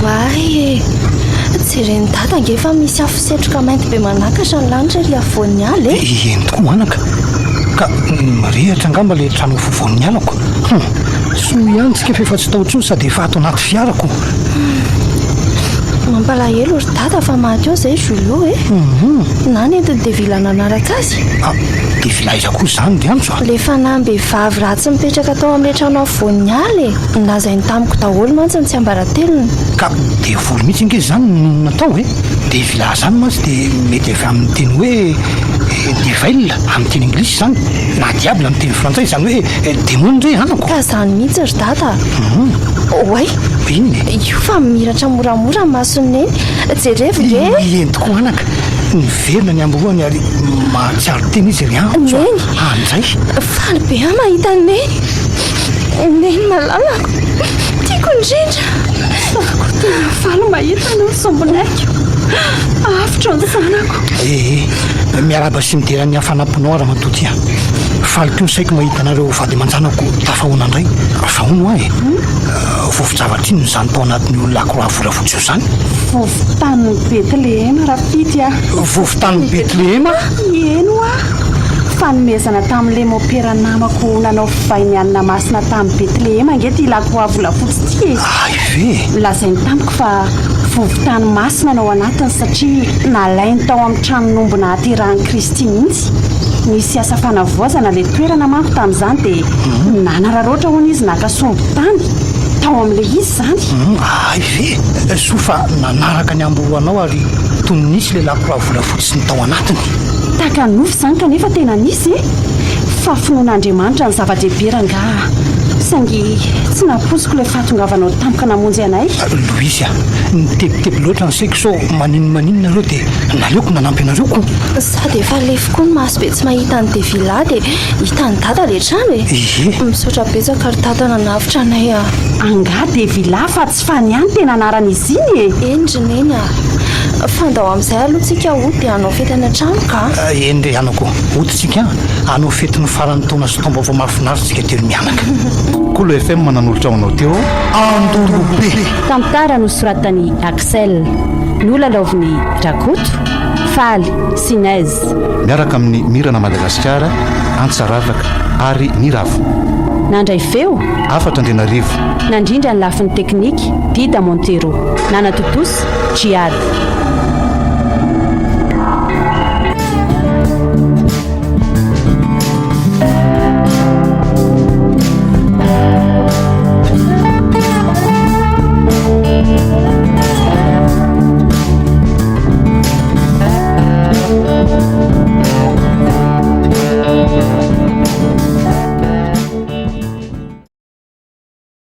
Oay e! Jeren'i Dada ange fa misy afo setroka mainty be manakatra ny lanitra ery afovoan'ny ala e! Eny tokoa anaka! Ka mirehitra angamba ilay trano afovoan'ny alako. Hum! Soa ihany tsika fa efa tsy tao intsony sady efa ato anaty fiarako. Mampalahelo ry Dada fa maty eo izay Julio e! Na nentin'i Devila nanaraka azy. Ah! Devila aiza koa izany ry Antso a? Ilay fanahim-behivavy ratsy mipetraka tao amin'ilay trano afovoan'ny ala e! Nolazainy tamiko daholo mantsy ny tsiambaratelony. Ka devoly mihitsy ange izany no natao e! Devila izany mantsy dia mety avy amin'ny teny hoe deveil amin'ny teny anglisy izany, na diable amin'ny teny frantsay, izany hoe demony re anako. Ka izany mihitsy ry dada a! Oay! Inona e? Io fa miratra moramora ny mason'i Neny, jerevo nge e! Eny tokoa anaka, niverina ny ambiroany ary mahatsiaro tena izy ry Antso a! Neny! Anjay! Faly be aho mahita an'i Neny! Neny malalako, tiako indrindra. Za koa tena faly mahita anao sombinaiko. Avotra ny zanako. Ee, miarahaba sy midera ny hafanam-ponao aho ramatoa ty a. Faly koa ny saiko mahita anareo vady aman-janako tafahoana indray. Fa hono hoa e, vovo-javatra inona izany tao anatin'io lakroa volafotsy io izany? Vovo-tanin'i Betlehema Rafidy a. Vovo-tanin'i Betlehema? Eny hoa. Fanomezana tamin'ilay mopera namako nanao fivainianana masina tany Betlehema ange ity lakroa volafotsy ity e! Hay ve e! Lazainy tamiko fa vovo-tany masina no ao anatiny satria nalainy tao amin'ny tranon'omby nahaterahan'i Kristy mihitsy. Nisy asa fanavaozana ilay toerana manko tamin'izany dia nanararaotra hono izy naka sombin-tany tao amin'ilay izy izany. Hay ve! Soa fa nanaraka ny ambohoanao ary toy ny nisy ilay lakroa volafotsy ny tao anatiny. Tahaka ny nofy izany kanefa tena nisy e! Fa finoan'Andriamanitra ny zava-dehibe rangaha. Saingy tsy nampoiziko ilay fahatongavanao tampoka namonjy anay. Louise a! Nitebiteby loatra ny saiko sao maninona nareo dia naleoko nanampy anareo ko! Sady efa lefy koa ny maso be tsy mahita an'i Devila dia hitan'i Dada ilay trano e! Ie! Misaotra betsaka ry Dada nanavotra anay a! Angaha Devila fa tsy Faniah no tena anaran'izy iny e! Eny ry Neny a! Fa ndao amin'izay aloha tsika hody dia hanao fety any an-trano ka! Eny re anako, hody tsika hanao fetin'ny faran'ny taona sy taom-baovao mahafinaritra tsika telo mianaka. Kolo FM nanolotra ho anao teo Andolobe. Tantara nosoratan'i Axel. Nolalaovin'i Rakoto, Faly, Sinez. Miaraka amin'i Mirana Madagasikara, Antsaravaka ary Niravo. Nandray feo. Hafatra Andrianarivo. Nandrindra ny lafiny teknika, Dida Montero. Nanatontosa, Djihad.